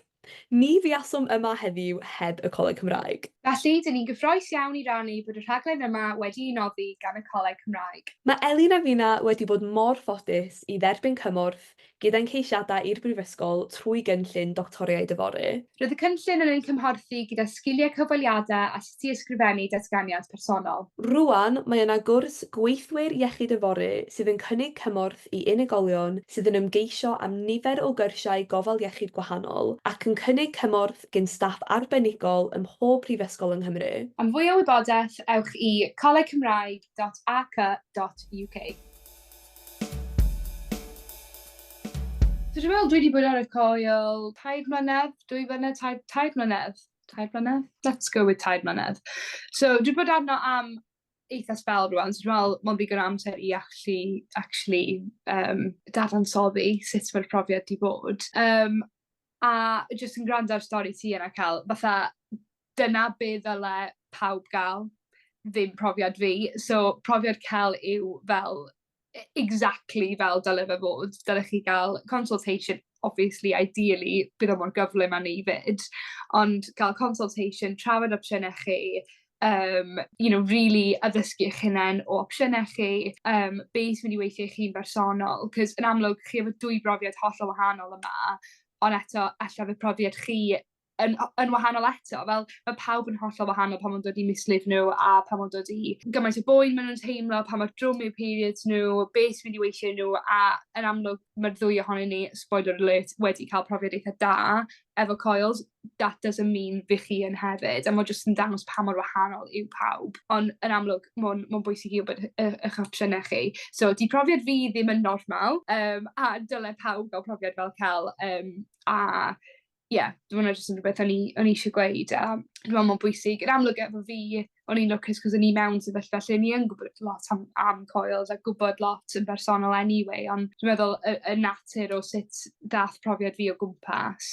Ni fuaswn yma heddiw heb y Coleg Cymraeg. Felly, 'dyn ni'n gyffrous iawn i rannu bod y rhaglen yma wedi'i noddi gan y Coleg Cymraeg. Mae Elin a finna wedi bod mor ffodus i dderbyn cymorth gyda'n ceisiadau i'r brifysgol trwy gynllun Doctoriaid Yfory. Roedd y cynllun yn ein cymhorthu gyda sgiliau cyfweliadau a sut i ysgrifennu datganiad personol. Rŵan, mae yna gwrs Gweithwyr Iechyd Yfory sydd yn cynnig cymorth i unigolion sydd yn ymgeisio am nifer o gyrsiau gofal iechyd gwahanol ac yn cynnig cymorth gin staff arbenigol ym mhob prifysgol yng Nghymru. Am fwy o wybodaeth, ewch i colegcymraeg.ac.uk. So dwi'n meddwl dwi 'di bod ar y coil 3 mlynedd, 2 flynedd, 3 mlynedd, 3 mlynedd? Let's go with 3 mlynedd. So dwi 'di bod arno am eitha sbel rŵan so dwi me'wl ma'n ddigon o amser i actually dadansoddi sut ma'r profiad 'di bod. A jyst yn gwrando ar stori ti yna Cel, fatha dyna be' ddyle pawb ga'l, ddim profiad fi. So profiad Cel yw fel exactly fel dyle fe fod. Dylech chi ga'l consultation obviously ideally bydd o mor gyflym â 'ny 'fyd ond ga'l consultation, trafod opsiyne chi, really addysgu 'ych hunen o opsiyne chi, be' sy mynd i weithio i chi'n bersonol 'cos yn amlwg chi efo dwy brofiad hollol wahanol yma, on' eto elle fydd profiad chi yn wahanol eto fel ma' pawb yn hollol wahanol pan ma'n dod i mislif n'w a pan ma'n dod i gymaint o boen ma' nw'n teimlo, pa mor drwm yw periods n'w, beth sy mynd i weithio i n'w a yn amlwg ma'r ddwy ohonyn ni, spoiler alert, wedi ca'l profiad eitha da efo coils. That doesn't mean by chi yn hefyd a ma' jyst yn dangos pa mor wahanol yw pawb. On' yn amlwg ma'n bwysig i wbod 'ych opsiyne chi. So 'di profiad fi ddim yn normal a dyle pawb ga'l profiad fel Cel a ie, dwi wnna jyst yn rwbeth o'n i isie gweud a dwi me'wl ma'n bwysig. Yn amlwg efo fi, o'n i'n lwcus 'cos o'n i mewn sefyllfa lle o'n i yn gwbod lot am coils a gwbod lot yn bersonol anyway on' dwi meddwl y natur o sut dath profiad fi o gwmpas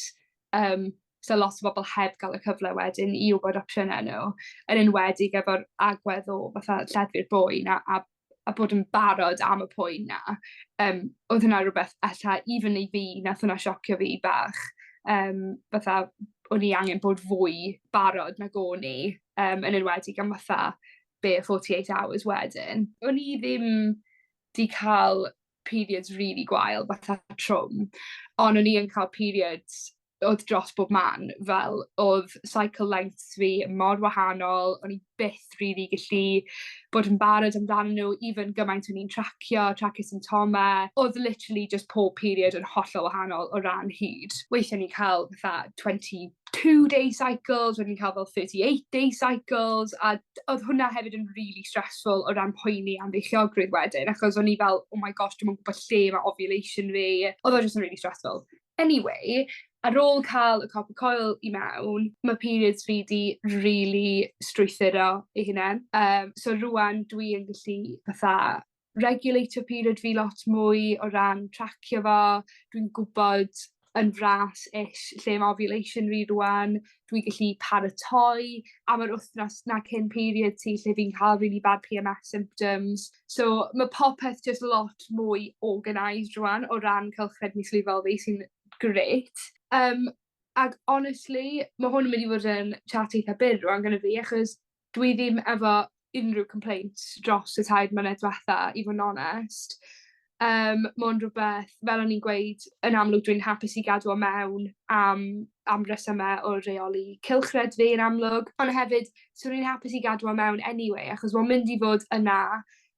so lot o bobol heb ga'l y cyfle wedyn i wbod opsiyne n'w, yn enwedig efo'r agwedd o fatha lleddfu'r boen a bod yn barod am y poen 'na. O'dd hwnna rwbeth ella even i fi nath hwnna siocio fi bach fatha o'n i angen bod fwy barod nag o'n i yn enwedig am fatha be' 48 hours wedyn. O'n i ddim 'di ca'l periods rili gwael fatha trwm on' o'n i yn ca'l periods o'dd dros bob man fel o'dd cycle lengths fi mor wahanol o'n i byth rili gallu bod yn barod amdanyn n'w even gymaint o'n i'n tracio symptome o'dd literally just pob period yn hollol wahanol o ran hyd. Weithie o'n i'n ca'l fatha 22 day cycles o'n i'n ca'l fel 38 day cycles a o'dd hwnna hefyd yn rili stressful o ran poeni am beichiogrwydd wedyn achos o'n i fel oh my gosh dwi'm yn gwbod lle ma' ovulation fi. O'dd o jyst yn rili stressful. Anyway, ar ôl ca'l y copper coil i mewn, ma' periods fi 'di rili strwythuro eu hunen. So rŵan dwi yn gallu fatha regulatio period fi lot mwy o ran tracio fo, dwi'n gwbod yn fras ish lle ma' ovulation fi rŵan, dwi gallu paratoi am yr wthnos 'na cyn period ti lle fi'n ca'l really bad PMS symptoms. So ma' popeth jyst lot mwy organised rŵan o ran cylchred mislifol fi sy'n grêt. Ag honestly ma' hwn yn mynd i fod yn chat eitha byr rŵan gynna fi achos dwi ddim efo unryw complaints dros y 3 mlynedd dwetha i fod yn onest. Ma' o'n rwbeth fel o'n i'n gweud yn amlwg dwi'n hapus i gadw o mewn am resyme o reoli cylchred fi yn amlwg on' hefyd swn i'n hapus i gadw o mewn anyway achos ma'n mynd i fod yna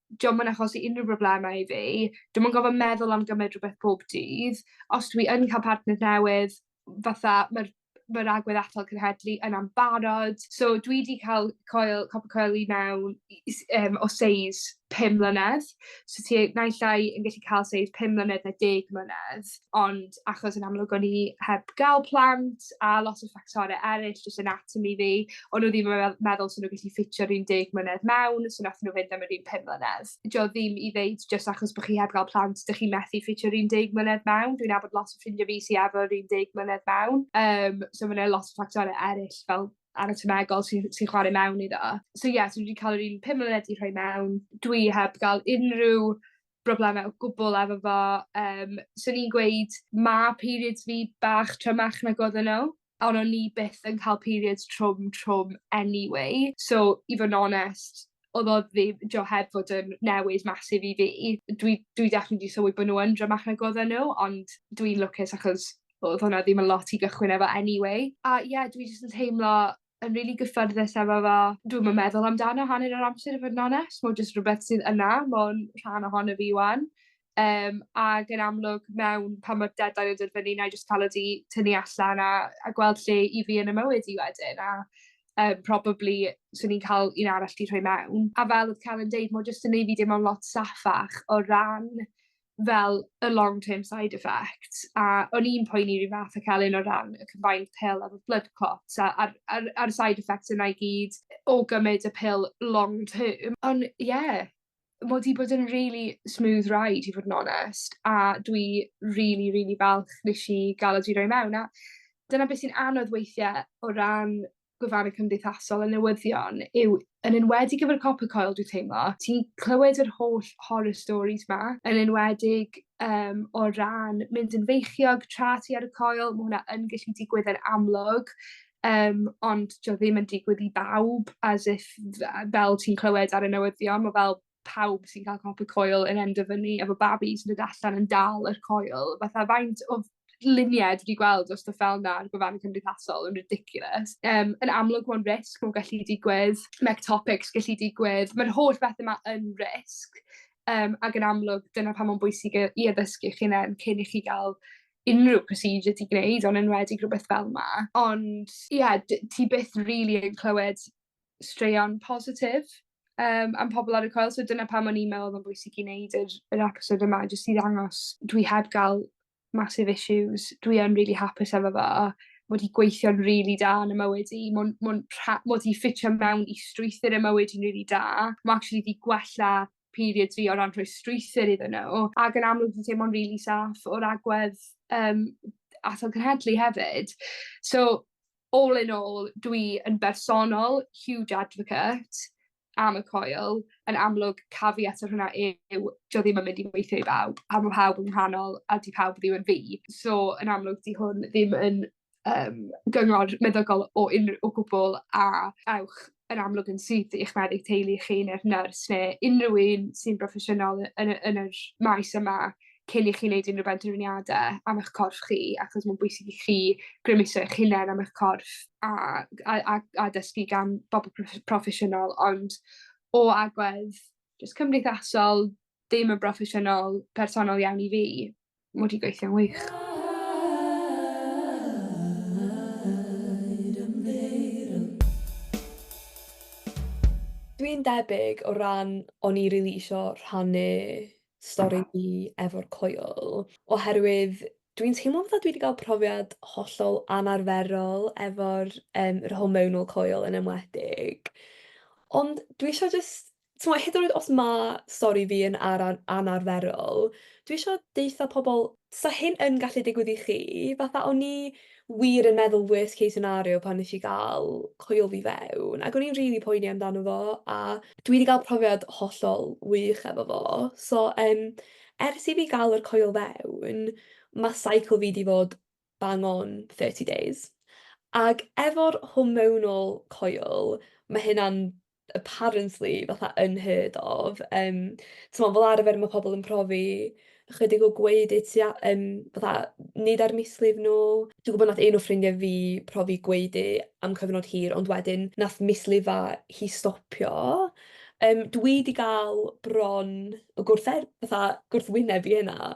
'di o'm yn achosi unryw broblemau i fi, dwi'm yn gorfod meddwl am gymryd rwbeth pob dydd. Os dwi yn ca'l partner newydd, fatha ma'r agwedd atal cenhedlu yna'n barod. So dwi 'di ca'l coil copper coil i mewn o seis pum mlynedd. So ti naill ai yn gallu ca'l seis pum mlynedd ne' deg mlynedd ond achos yn amlwg o'n i heb ga'l plant a lot o ffactore eryll jyst anatomy fi o'n n'w ddim yn meddwl sa n'w gallu ffitio'r un deg mlynedd mewn so nathon n'w fynd am yr un pum mlynedd. 'Di o ddim i ddeud jyst achos bo' chi heb ga'l plant 'dych chi methu ffitio'r un deg mlynedd mewn dwi'n nabod lot o ffrindie fi sy efo'r un deg mlynedd mewn. So ma' 'na lot o ffactore eryll fel anatomegol sy'n chware mewn iddo. So ie so dwi 'di ca'l yr un pum mlynedd 'di rhoi mewn. Dwi heb ga'l unryw brobleme o gwbwl efo fo swn i'n gweud ma' periods fi bach trymach nag odden n'w. On' o'n i byth yn ca'l periods trwm trwm anyway so i fo' yn onest o'dd o ddim... 'Di o heb fod yn newid massive i fi. Dwi definitely 'di sylwi bo' n'w yn drymach nag odden n'w ond dwi'n lwcus achos o'dd hwnna ddim yn lot i gychwyn efo anyway. A ie dwi jyst yn teimlo yn rili gyffyrddus efo fo. Dwi'm yn meddwl amdano hanner yr amser i fod yn onest ma' o jyst rwbeth sydd yna mo'n rhan ohono fi 'wan. Ag yn amlwg mewn pan ma'r deadline yn dod fyny 'nai jyst ca'l o 'di tynnu allan a gweld lle 'y fi yn 'ym mywyd i wedyn a probably swn i'n ca'l un arall 'di rhoi mewn. A fel o'dd Calyn deud ma' o jyst yn neu' fi deimlo'n lot saffach o ran fel y long term side effects a o'n i'n poeni 'run fath â Celyn o ran y combined pill efo blood clots a a'r side effects yna i gyd o gymyd y pill long term. On' ie ma' 'di bod yn rili smooth ride i fod yn onest a dwi rili rili falch nesh i ga'l o 'di roi mewn a dyna beth sy'n anodd weithie o ran gwefanne cymdeithasol a newyddion yw yn enwedig efo'r copper coil dwi teimlo, ti'n clywed yr holl horror stories 'ma, yn enwedig o ran mynd yn feichiog tra ti ar y coil, ma' hwnna yn gallu digwydd yn amlwg. Ond 'di o ddim yn digwydd i bawb as if fel ti'n clywed ar y newyddion, ma' fel pawb sy'n ca'l copper coil yn endio fyny efo babis yn dod allan yn dal yr coil. Fatha faint o lunie dwi 'di gweld o stwff fel 'na ar gwefanne cymdeithasol yn ridiculous. Yn amlwg ma'n risg ma'n gallu digwydd, ma' ectopics gallu digwydd, ma'r holl bethe 'ma yn risg. Ag yn amlwg dyna pam ma'n bwysig i addysgu 'ych hunen cyn i chi ga'l unryw procedure 'di gneud on' enwedig rwbeth fel 'ma. Ond ie ti byth rili yn clywed straeon positif am pobol ar y coil so dyna pam o'n i'n meddwl o'dd o'n bwysig i neud yr episod yma jyst i ddangos dwi heb ga'l massive issues, dwi yn rili hapus efo fo, ma' 'di gweithio'n rili da yn 'ym mywyd i, ma' 'di ffitio mewn i strwythur 'ym mywyd i'n rili da, ma' actually 'di gwella periods fi o ran rhoi strwythur iddyn n'w, ag yn amlwg dwi'n teimlo'n rili saff o'r agwedd atal cenhedlu hefyd. So all in all, dwi yn bersonol huge advocate am y coil. Yn amlwg caveat ar hwnna yw 'di o ddim yn mynd i weithio i bawb, a ma' pawb yn wahanol a 'di pawb ddim yn fi. So yn amlwg 'di hwn ddim yn gyngor meddygol o unryw o gwbwl a ewch yn amlwg yn syth i'ch meddyg teulu chi ne'r nyrs ne' unryw un sy'n broffesiynol yn yr maes yma cyn i chi neud unryw benderfyniade am 'ych corff chi achos ma'n bwysig i chi grymuso eich hunen am 'ych corff a dysgu gan bobl proffesiynol ond o agwedd jyst cymdeithasol, ddim yn broffesiynol, personol iawn i fi, ma' wedi gweithio'n wych. Dwi'n debyg o ran o'n i rili isio rhannu stori fi efo'r coil oherwydd dwi'n teimlo fatha dwi 'di ga'l profiad hollol anarferol efo'r yr hormonal coil yn enwedig. Ond dwi isio jyst t'mo' hyd yn oed os ma' stori fi yn anarferol, dwi isio deutha pobol 'sa hyn yn gallu digwydd i chi, fatha o'n i wir yn meddwl worst case scenario pan nesh i ga'l coil fi fewn ag o'n i'n rili poeni amdano fo a dwi 'di ga'l profiad hollol wych efo fo. So ers i fi ga'l yr coil fewn ma' cycle fi 'di fod bang on 30 days. Ag efo'r hormonal coil ma' hynna'n apparently fatha unheard of t'mo' fel arfer ma' pobol yn profi ychydig o gwaedu tua fatha nid ar mislif n'w. Dwi gwbod nath un o ffrindie fi profi gwaedu am cyfnod hir ond wedyn nath mislifa hi stopio. Dwi 'di ga'l bron y fatha gwrthwyneb i hynna.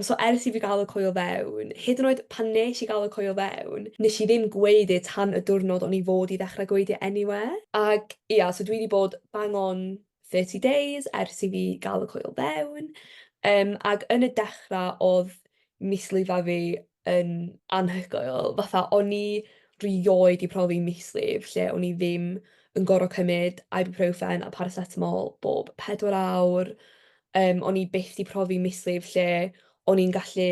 So ers i fi ga'l y coil fewn, hyd yn oed pan nesh i ga'l y coil fewn, nesh i ddim gwaedu tan y diwrnod o'n i fod i ddechre gwaedu eniwe. Ag ia so dwi 'di bod bang on 30 days ers i fi gael y coil fewn. Ac yn y dechrau oedd mislif fi yn anhygoel. Fatha o'n i rioed 'di profi mislif lle o'n i ddim yn gorfod cymryd ibuprofen a paracetamol bob 4 awr. O'n i byth 'di profi mislif lle o'n i'n gallu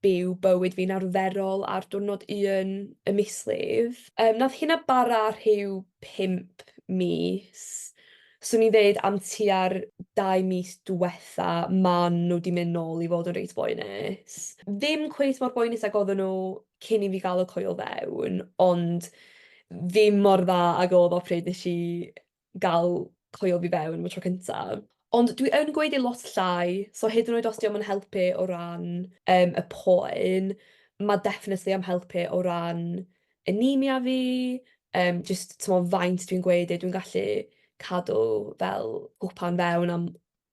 byw bywyd fi'n arferol ar diwrnod un y mislif. Nath hynna bara rhyw 5 mis. 'Swn i'n ddeud am tua'r 2 mis dwetha ma' n'w 'di mynd nôl i fod yn reit boenus. Ddim cweit mor boenus ag odden n'w cyn i fi ga'l y coil fewn, ond ddim mor dda ag o'dd o pryd nesh i ga'l coil fi fewn am y tro cyntaf. Ond dwi yn gwaedu lot llai, so hyd yn oed os 'di o'm yn helpu o ran y poen, ma' definitely am helpu o ran anemia fi, jyst t'mo' faint dwi'n gwaedu, dwi'n gallu cadw fel cwpan fewn am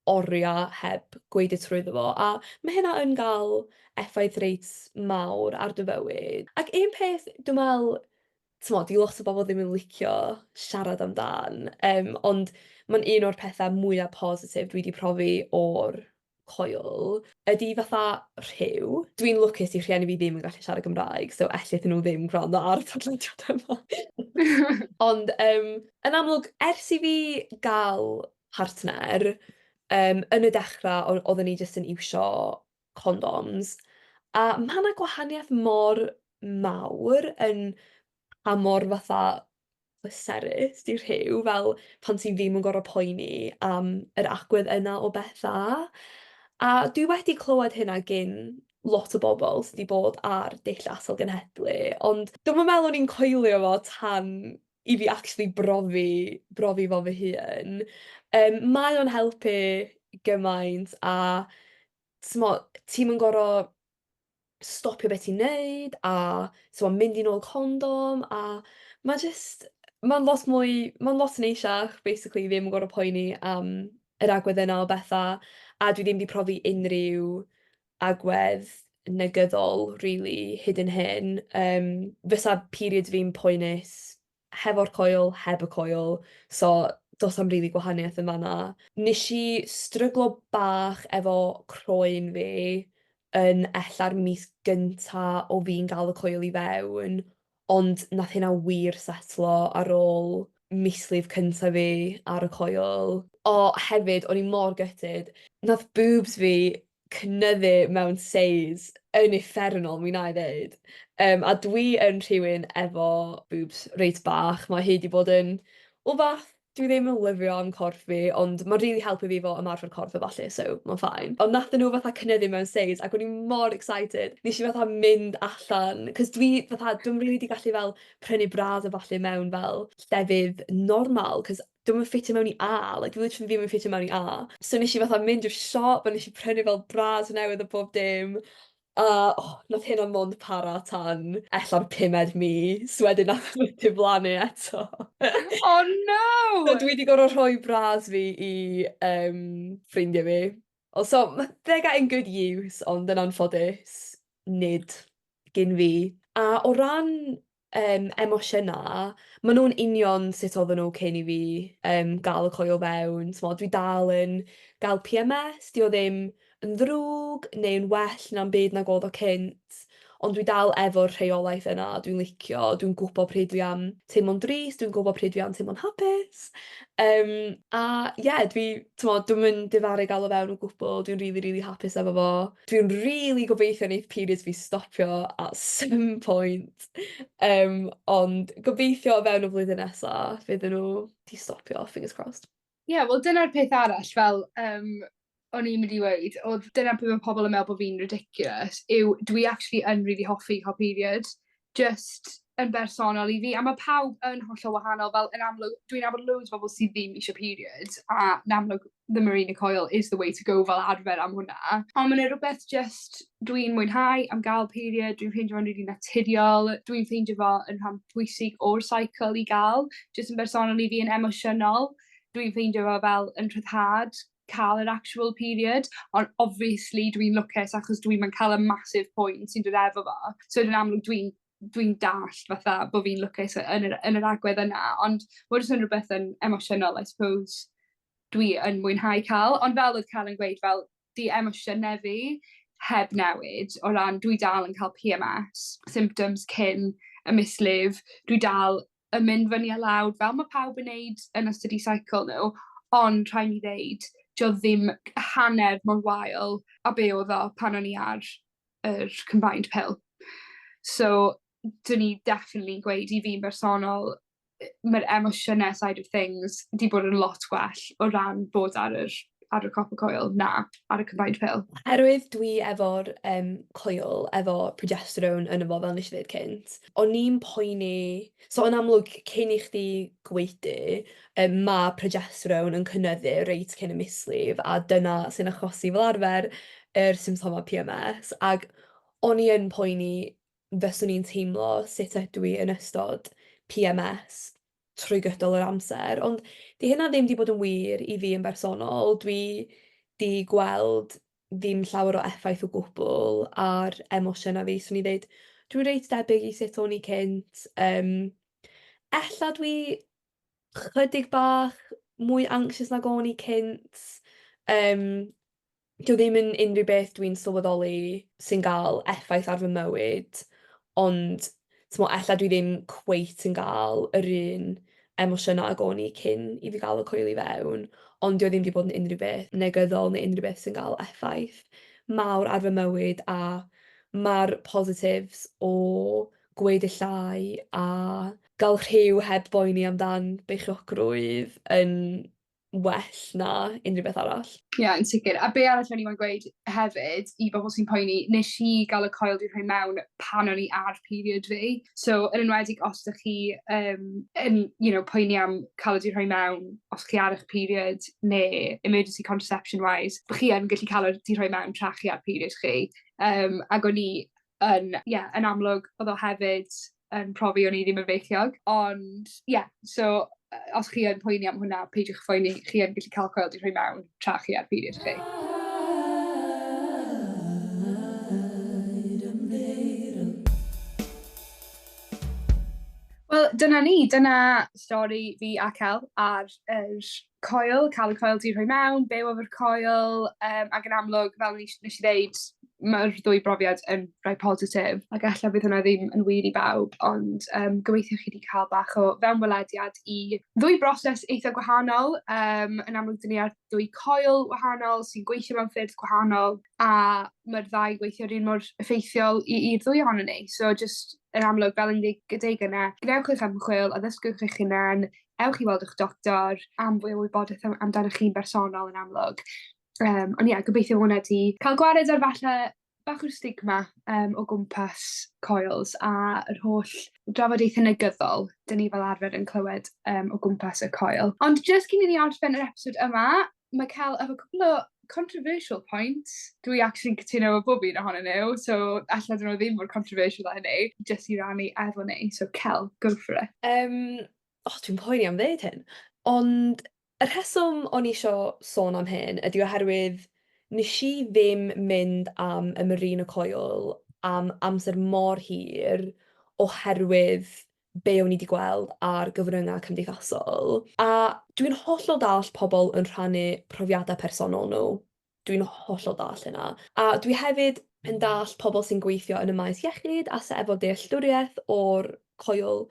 oria heb gwaedu trwyddo fo, a ma' hynna yn ga'l effaith reit mawr ar dy fywyd. Ac un peth dwi me'wl, t'mod, 'di lot o bobol ddim yn licio siarad amdan, ond ma'n un o'r petha mwya positif dwi 'di profi o'r coil ydi fatha rhyw. Dwi'n lwcus 'di rhieni fi ddim yn gallu siarad Cymraeg, so ellith nhw ddim gwrando ar y podlediad yma. Ond yn amlwg ers i fi ga'l partner, yn y dechra oedden ni jyst yn iwsio condoms, a ma' 'na gwahaniaeth mor mawr yn pa mor fatha pleserus 'di rhyw, fel pan ti ddim yn gor'o' poeni am yr agwedd yna o betha. A dwi wedi clywed hynna gin lot o bobol sy 'di bod ar dull atal genhedlu, ond dwi'm yn meddwl o'n i'n coelio fo tan i fi actually brofi fo fy hun. Mae o'n helpu gymaint a t'mo' ti'm yn gor'o' stopio be' ti'n neud a t'mo' mynd i nôl condom, a ma' jyst ma'n lot mwy, ma'n lot neisiach basically ddim yn gor'o' poeni am yr agwedd yna o betha, a dwi ddim 'di profi unryw agwedd negyddol rili hyd yn hyn. Fysa periods fi'n poenus hefo'r coil, heb y coil, so do's na'm rili gwahaniaeth yn fan 'na. Nesh i stryglo bach efo croen fi yn ella'r mis gynta o fi'n ga'l y coil i fewn, ond nath hynna wir setlo ar ôl mislif cynta fi ar y coil. O hefyd o'n i mor gutted, nath boobs fi cynyddu mewn seis yn uffernol, mi wnâi ddeud. A dwi yn rhywun efo boobs reit bach, ma' hyd 'di bod yn wbath dwi ddim yn lyfio am corff fi, ond ma'n rili helpu fi efo ymarfer corff a ballu, so ma'n fine. Ond nathon nhw fatha cynyddu mewn seis ac o'n i mor excited. Nesh i fatha mynd allan, 'cos dwi fatha dwi'm rili 'di gallu fel prynu bras a ballu mewn fel llefydd normal 'cos dwi'm yn ffitio mewn i A, like dwi literally ddim yn ffitio mewn i A. So nesh i fatha mynd i'r siop a nesh i prynu fel bras newydd a bob dim, a oh, nath hynna mond para tan ella'r pumed mis, wedyn nath nhw diflannu eto. Oh no! So dwi 'di gor'o' rhoi bras fi i ffrindiau fi. O so ma' they're getting good use, ond yn anffodus nid gin fi. A o ran emosiyna, ma' nhw'n union sut oedden nhw cyn i fi ga'l y coil fewn, t'mod, dwi dal yn ga'l PMS, 'di o ddim yn ddrwg neu'n well na'm byd nag o'dd o cynt, ond dwi dal efo'r rheolaeth yna dwi'n licio, dwi'n gwbo pryd dwi am teimlo'n drist, dwi'n gwbo pryd dwi am teimlo'n hapus. A ie, dwi t'mod, dwi'm yn difaru ga'l o fewn o gwbwl, dwi'n rili rili hapus efo fo. Dwi'n rili gobeithio neith periods fi stopio at some point, ond gobeithio o fewn y flwyddyn nesa fydden n'w 'di stopio, fingers crossed. Ie, wel dyna'r peth arall fel o'n i'n mynd i weud o'dd dyna pryd ma' pobol yn me'wl bo' fi'n ridiculous yw dwi actually yn rili hoffi ca'l period, just yn bersonol i fi, a ma' pawb yn hollol wahanol, fel yn amlwg dwi'n nabod loads o bobol sy ddim isio periods a yn amlwg the Mirena coil is the way to go fel arfer am hwnna. On' ma' 'na rwbeth jyst dwi'n mwynhau am ga'l period, dwi'n ffeindio fo'n rili naturiol, dwi'n ffeindio fo yn rhan pwysig o'r cycle i ga'l, jyst yn bersonol i fi yn emosiynol. Dwi'n ffeindio fo fel yn rhyddhad ca'l yr actual period, on' obviously dwi'n lwcus achos dwi'm yn ca'l y massive poen sy'n dod efo fo. So yn amlwg dwi'n dallt fatha bo' fi'n lwcus yn yr agwedd yna, ond ma' jys yn rwbeth yn emosiynol I suppose. dwi yn mwynhau ca'l. Ond fel o'dd Cel yn gweud fel 'di emosiyne fi heb newid o ran dwi dal yn ca'l Pee Em Ess symptoms cyn y mislif, dwi dal yn mynd fyny a lawr fel ma' pawb yn neud yn ystod 'u cycle n'w ond rhai' mi ddeud 'di o ddim hanner mor wael a be' o'dd o pan o'n i ar yr combined pill. So 'dyn ni definitely gweud i fi'n bersonol ma'r emosiyne side of things 'di bod yn lot gwell o ran bod ar yr ar y copper coil na ar y combined pill. Oherwydd dwi efo'r yym coil efo progesterone yno fo fel nesh i ddeud cynt, o'n i'n poeni so yn amlwg cyn i chdi gwaedu yym ma' progesterone yn cynyddu reit cyn y mislif a dyna sy'n achosi fel arfer yr symptoma PMS ag o'n i yn poeni fyswn i'n teimlo sut ydw i yn ystod PMS trwy gydol yr amser, ond 'di hynna ddim 'di bod yn wir i fi yn bersonol. Dwi 'di gweld ddim llawer o effaith o gwbl ar emosiynau fi. 'Swn i'n ddeud dwi reit debyg i sut o'n i cynt. Ella dwi chydig bach mwy anxious nag o'n i cynt. 'Di o ddim yn unrhyw beth dwi'n sylweddoli sy'n ga'l effaith ar fy mywyd, ond t'mo' ella dwi ddim cweit yn ga'l yr un emosiyna ag o'n i cyn i fi ga'l y coil i fewn, ond 'di o ddim 'di bod yn unrhyw beth negyddol neu unrhyw beth sy'n ga'l effaith mawr ar fy mywyd a ma'r positives o gwaedu llai a ga'l rhyw heb boeni amdan beichiogrwydd yn well na unrhyw beth arall. Ie yn sicir. A be' arall o'n i moyn gweud hefyd i bobol sy'n poeni nesh i ga'l y coil 'di rhoi mewn pan o'n i ar period fi. So yn enwedig os 'dych chi yn poeni am ca'l o 'di rhoi mewn os chi ar 'ych period ne' emergency contraception wise bo' chi yn gallu ca'l o 'di rhoi mewn tra chi ar period chi. Ag o'n i yn ie yn amlwg o'dd o hefyd yn profi o'n i ddim yn beichiog ond ie so os chi yn poeni am hwnna peidiwch phoeni chi yn gallu ca'l coil 'di rhoi mewn tra chi ar period chi. Wel dyna ni, dyna stori fi a Cel ar yr coil, ca'l y coil 'di rhoi mewn, byw efo'r coil, ag yn amlwg fel nesh i ddeud ma'r ddwy brofiad yn rai positif ac ella fydd hwnna ddim yn wir i bawb ond yym gobeithio chi 'di ca'l bach o fewnwelediad i ddwy broses eitha gwahanol yym yn amlwg 'dyn ni ar ddwy coil wahanol sy'n gweithio mewn ffyrdd gwahanol a ma'r ddau gweithio'r un mor effeithiol i i'r ddwy ohonon ni. So jyst yn amlwg fel o'n i deu- deud gynne gwnewch eich ymchwil addysgwch eich hunan ewch i weld 'ych doctor am fwy o wybodaeth am amdanoch chi'n bersonol yn amlwg. On' ie gobeithio ma' wnna 'di ca'l gwared ar falle bach o'r stigma yym o gwmpas coils a yr holl drafodaethe negyddol 'dyn ni fel arfer yn clywed yym o gwmpas y coil. Ond jyst cyn i ni orffen yr episod yma, ma' Cel efo cwpwl o controversial points. Dwi actually'n cytuno efo bob un ohonyn n'w so alla 'dyn n'w ddim mor controversial â hynny, jyst i rannu efo ni. So Cel, go for it. O dwi'n poeni am ddeud hyn, ond y rheswm o'n i isio sôn am hyn ydi oherwydd wnes i ddim mynd am y Mirena coil am amser mor hir oherwydd be o'n i 'di gweld ar gyfryngau cymdeithasol. A dwi'n hollol dallt pobl yn rhannu profiadau personol nhw. Dwi'n hollol dallt hynna. A dwi hefyd yn dallt pobl sy'n gweithio yn y maes iechyd a sy efo dealltwriaeth o'r coil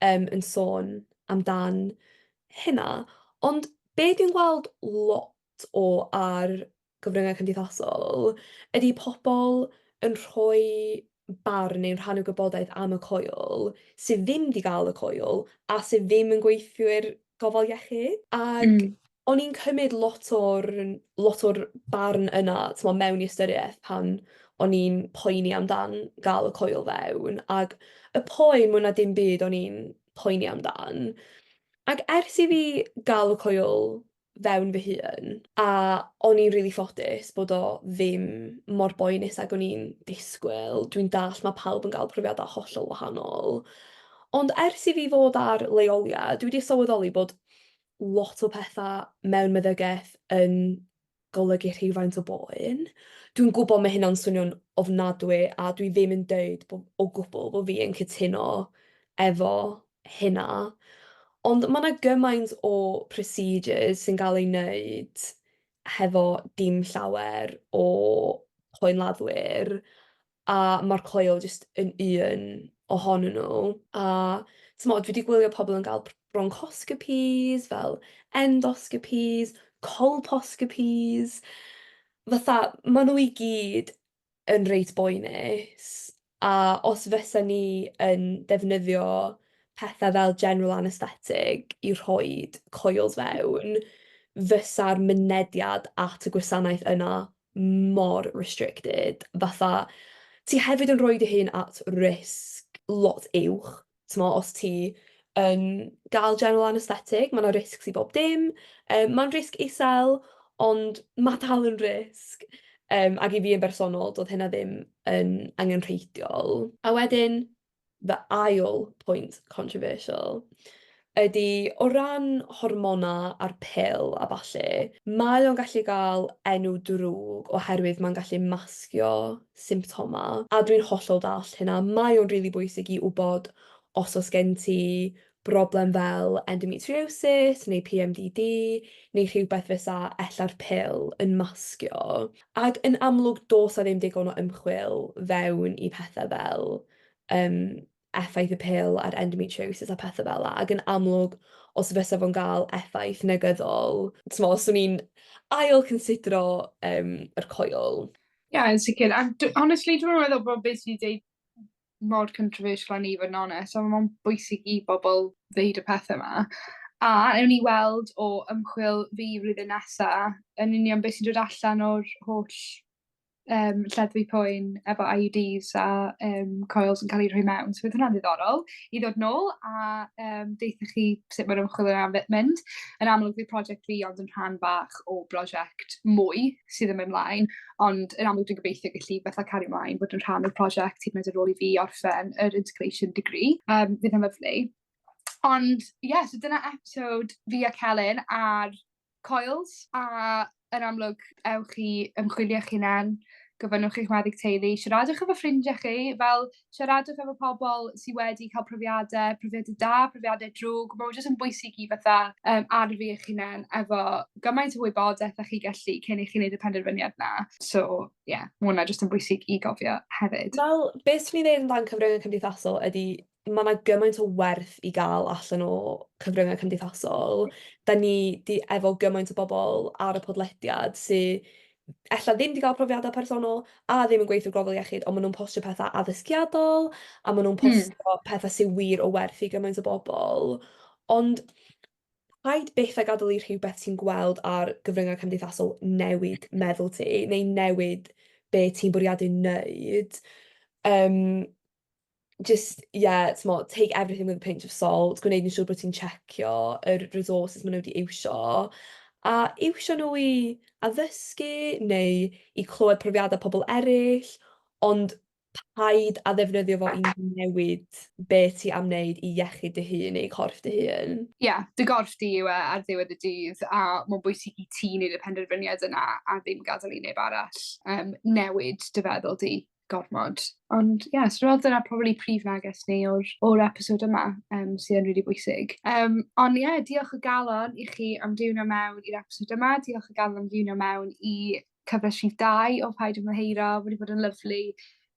yn sôn amdan hynna. Ond be dwi'n gweld lot o ar gyfryngau cymdeithasol ydy pobl yn rhoi barn neu'n rhannu gwybodaeth am y coil sydd ddim 'di gael y coil a sydd ddim yn gweithwyr gofal iechyd. Ag... O'n i'n cymryd lot o'r lot o'r barn yna t'mo' mewn i ystyriaeth pan o'n i'n poeni amdan ga'l y coil fewn ag y poen mwy na dim byd o'n i'n poeni amdan. Ag ers i fi ga'l y coil fewn fy hun a o'n i'n rili ffodus bod o ddim mor boenus ag o'n i'n disgwyl. Dwi'n dallt ma' pawb yn ga'l profiada hollol wahanol. Ond ers i fi fod ar leoliad dwi 'di sylweddoli bod lot o petha mewn meddygaeth yn golygu rhywfaint o boen. Dwi'n gwbod ma' hynna'n swnio'n ofnadwy a dwi ddim yn deud bo' o gwbwl bo' fi yn cytuno efo hynna. Ond ma' 'na gymaint o procedures sy'n gael eu wneud hefo dim llawer o poenladdwyr, a ma'r coil jyst yn un ohonyn nhw. A timod, dwi 'di gwylio pobl yn gael bronchoscopies, fel endoscopies, colposcopies, fatha maen nhw i gyd yn reit boenus, a os fysa ni yn defnyddio pethe fel general anaesthetic i rhoid coils fewn, fysa'r mynediad at y gwasanaeth yna mor restricted. Fatha, ti hefyd yn rhoi dy hun at risg lot uwch, timod, os ti yn gael general anaesthetic, ma' 'na risks i bob dim. Mae'n risg isel, ond ma' dal yn risg. Ac i fi yn bersonol, doedd hynna ddim yn angenrheidiol. A wedyn, fy ail pwynt controversial ydy o ran hormonau a'r pil a ballu, mae o'n gallu gael enw drwg oherwydd mae'n gallu masgio symptomau, a dwi'n hollol dallt hynna. Mae o'n rili bwysig i wybod os oes gen ti broblem fel endometriosis neu PMDD neu rhywbeth fysa ella'r pil yn masgio. Ac yn amlwg does 'na ddim digon o ymchwil fewn i pethe fel yym effaith y pil ar endometriosis a pethe fel 'na, ac yn amlwg os fysa fo'n gael effaith negyddol, timod, 'swn i'n ail considero yr coil. Ie, yn sicr. A honestly, dwi'm yn meddwl bod beth ti 'di deud mor controversial â 'ny i fod yn onest, ond ma'n bwysig i bobl ddeud y pethe 'ma. A newn ni weld o ymchwil fi flwyddyn nesa yn union beth sy'n dod allan o'r holl lleddfu poen efo IUDs a coils yn cael eu rhoi mewn. So fydd hwnna'n ddiddorol i ddod nôl a deutha chi sut mae'r ymchwil yna'n mynd. Yn amlwg fydd prosiect fi ond yn rhan bach o brosiect mwy sydd yn mynd mlaen, ond yn amlwg dwi'n gobeithio gallu fatha cario mlaen bod yn rhan o'r prosiect hyd yn oed ar ôl i fi orffen yr integration degree. Fydd yn lyfli. Ond ie, yeah, so dyna episode fi a Celyn ar coils, a yn amlwg ewch i ymchwilio eich hunan, gofynnwch i'ch meddyg teulu, siaradwch efo ffrindiau chi, fel siaradwch efo pobl sy wedi cael profiadau, profiadau da, profiadau drwg. Mae o jyst yn bwysig i fatha arfu eich hunan efo gymaint o wybodaeth â chi gallu cyn i chi wneud y penderfyniad 'na. So ie, yeah, ma' hwnna jyst yn bwysig i gofio hefyd. Fel, beth swn i'n ddeud amdan cyfryngau cymdeithasol ydy ma' 'na gymaint o werth i gael allan o cyfryngau cymdeithasol. Dan ni 'di efo gymaint o bobl ar y podlediad sy ella ddim 'di gael profiadau personol a ddim yn gweithio gofal iechyd, ond maen nhw'n postio petha addysgiadol a maen nhw'n postio petha sy wir o werth i gymaint o bobl. Ond paid byth â gadael i rhywbeth ti'n gweld ar gyfryngau cymdeithasol newid meddwl ti neu newid be ti'n bwriadu wneud. Jyst ie, timod, take everything with a pinch of salt, gwneud yn siŵr bod ti'n checio yr resources maen nhw 'di iwsio, a iwsio nhw i addysgu neu i clywed profiadau pobl eraill, ond paid â ddefnyddio fo i newid be ti am wneud i iechyd dy hun neu corff dy hun. Ie, dy gorff di yw e ar ddiwedd y dydd, a mae'n bwysig i ti wneud y penderfyniad yna a ddim gadael i neb arall newid dy feddwl di gormod. Ond ie, so dwi'n meddwl dyna probably prif neges ni o'r episode yma, sydd yn rili bwysig. Ond ie, diolch o galon i chi am diwnio mewn i'r episode yma. Diolch o galon am diwnio mewn i cyfres rhif 2 o Paid Ymddiheuro. Wedi bod yn lyfli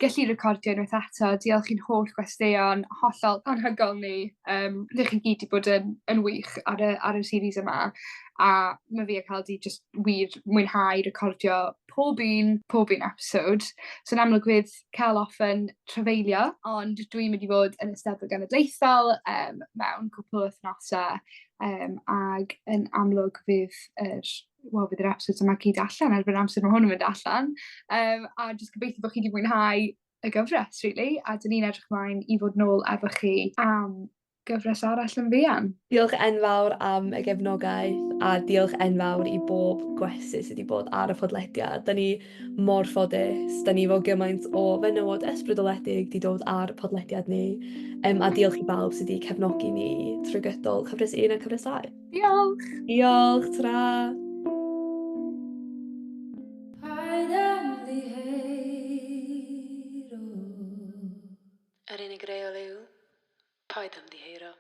gallu recordio unwaith eto. Diolch i'n holl gwesteion hollol anhygoel ni. Rydych chi gyd wedi bod yn wych ar y series yma. A mae fi a Cel 'di jyst wir mwynhau recordio pob un episode. So yn amlwg fydd Cel off yn trafeilio, ond dwi'n mynd i fod yn y Steddfod Genedlaethol mewn cwpl o wythnosau, ag yn amlwg fydd yr wel, fydd yr episodes yma gyd allan erbyn amser mae hwn yn mynd allan. A jyst gobeithio bod chi wedi mwynhau y gyfres, really. A dyn ni'n edrych ymlaen i fod nôl efo chi am gyfres arall yn fuan. Diolch enfawr am y gefnogaeth a diolch enfawr i bob gwesty sydd wedi bod ar y podlediad. Da ni mor ffodus, da ni efo gymaint o fenywod ysbrydoledig wedi dod ar podlediad ni. A diolch i bawb sydd wedi cefnogi ni trwy gydol cyfres 1 a cyfres 2. Diolch! Diolch, tara! Paid ymddiheuro. Yr unig reol yw, paid ymddiheuro.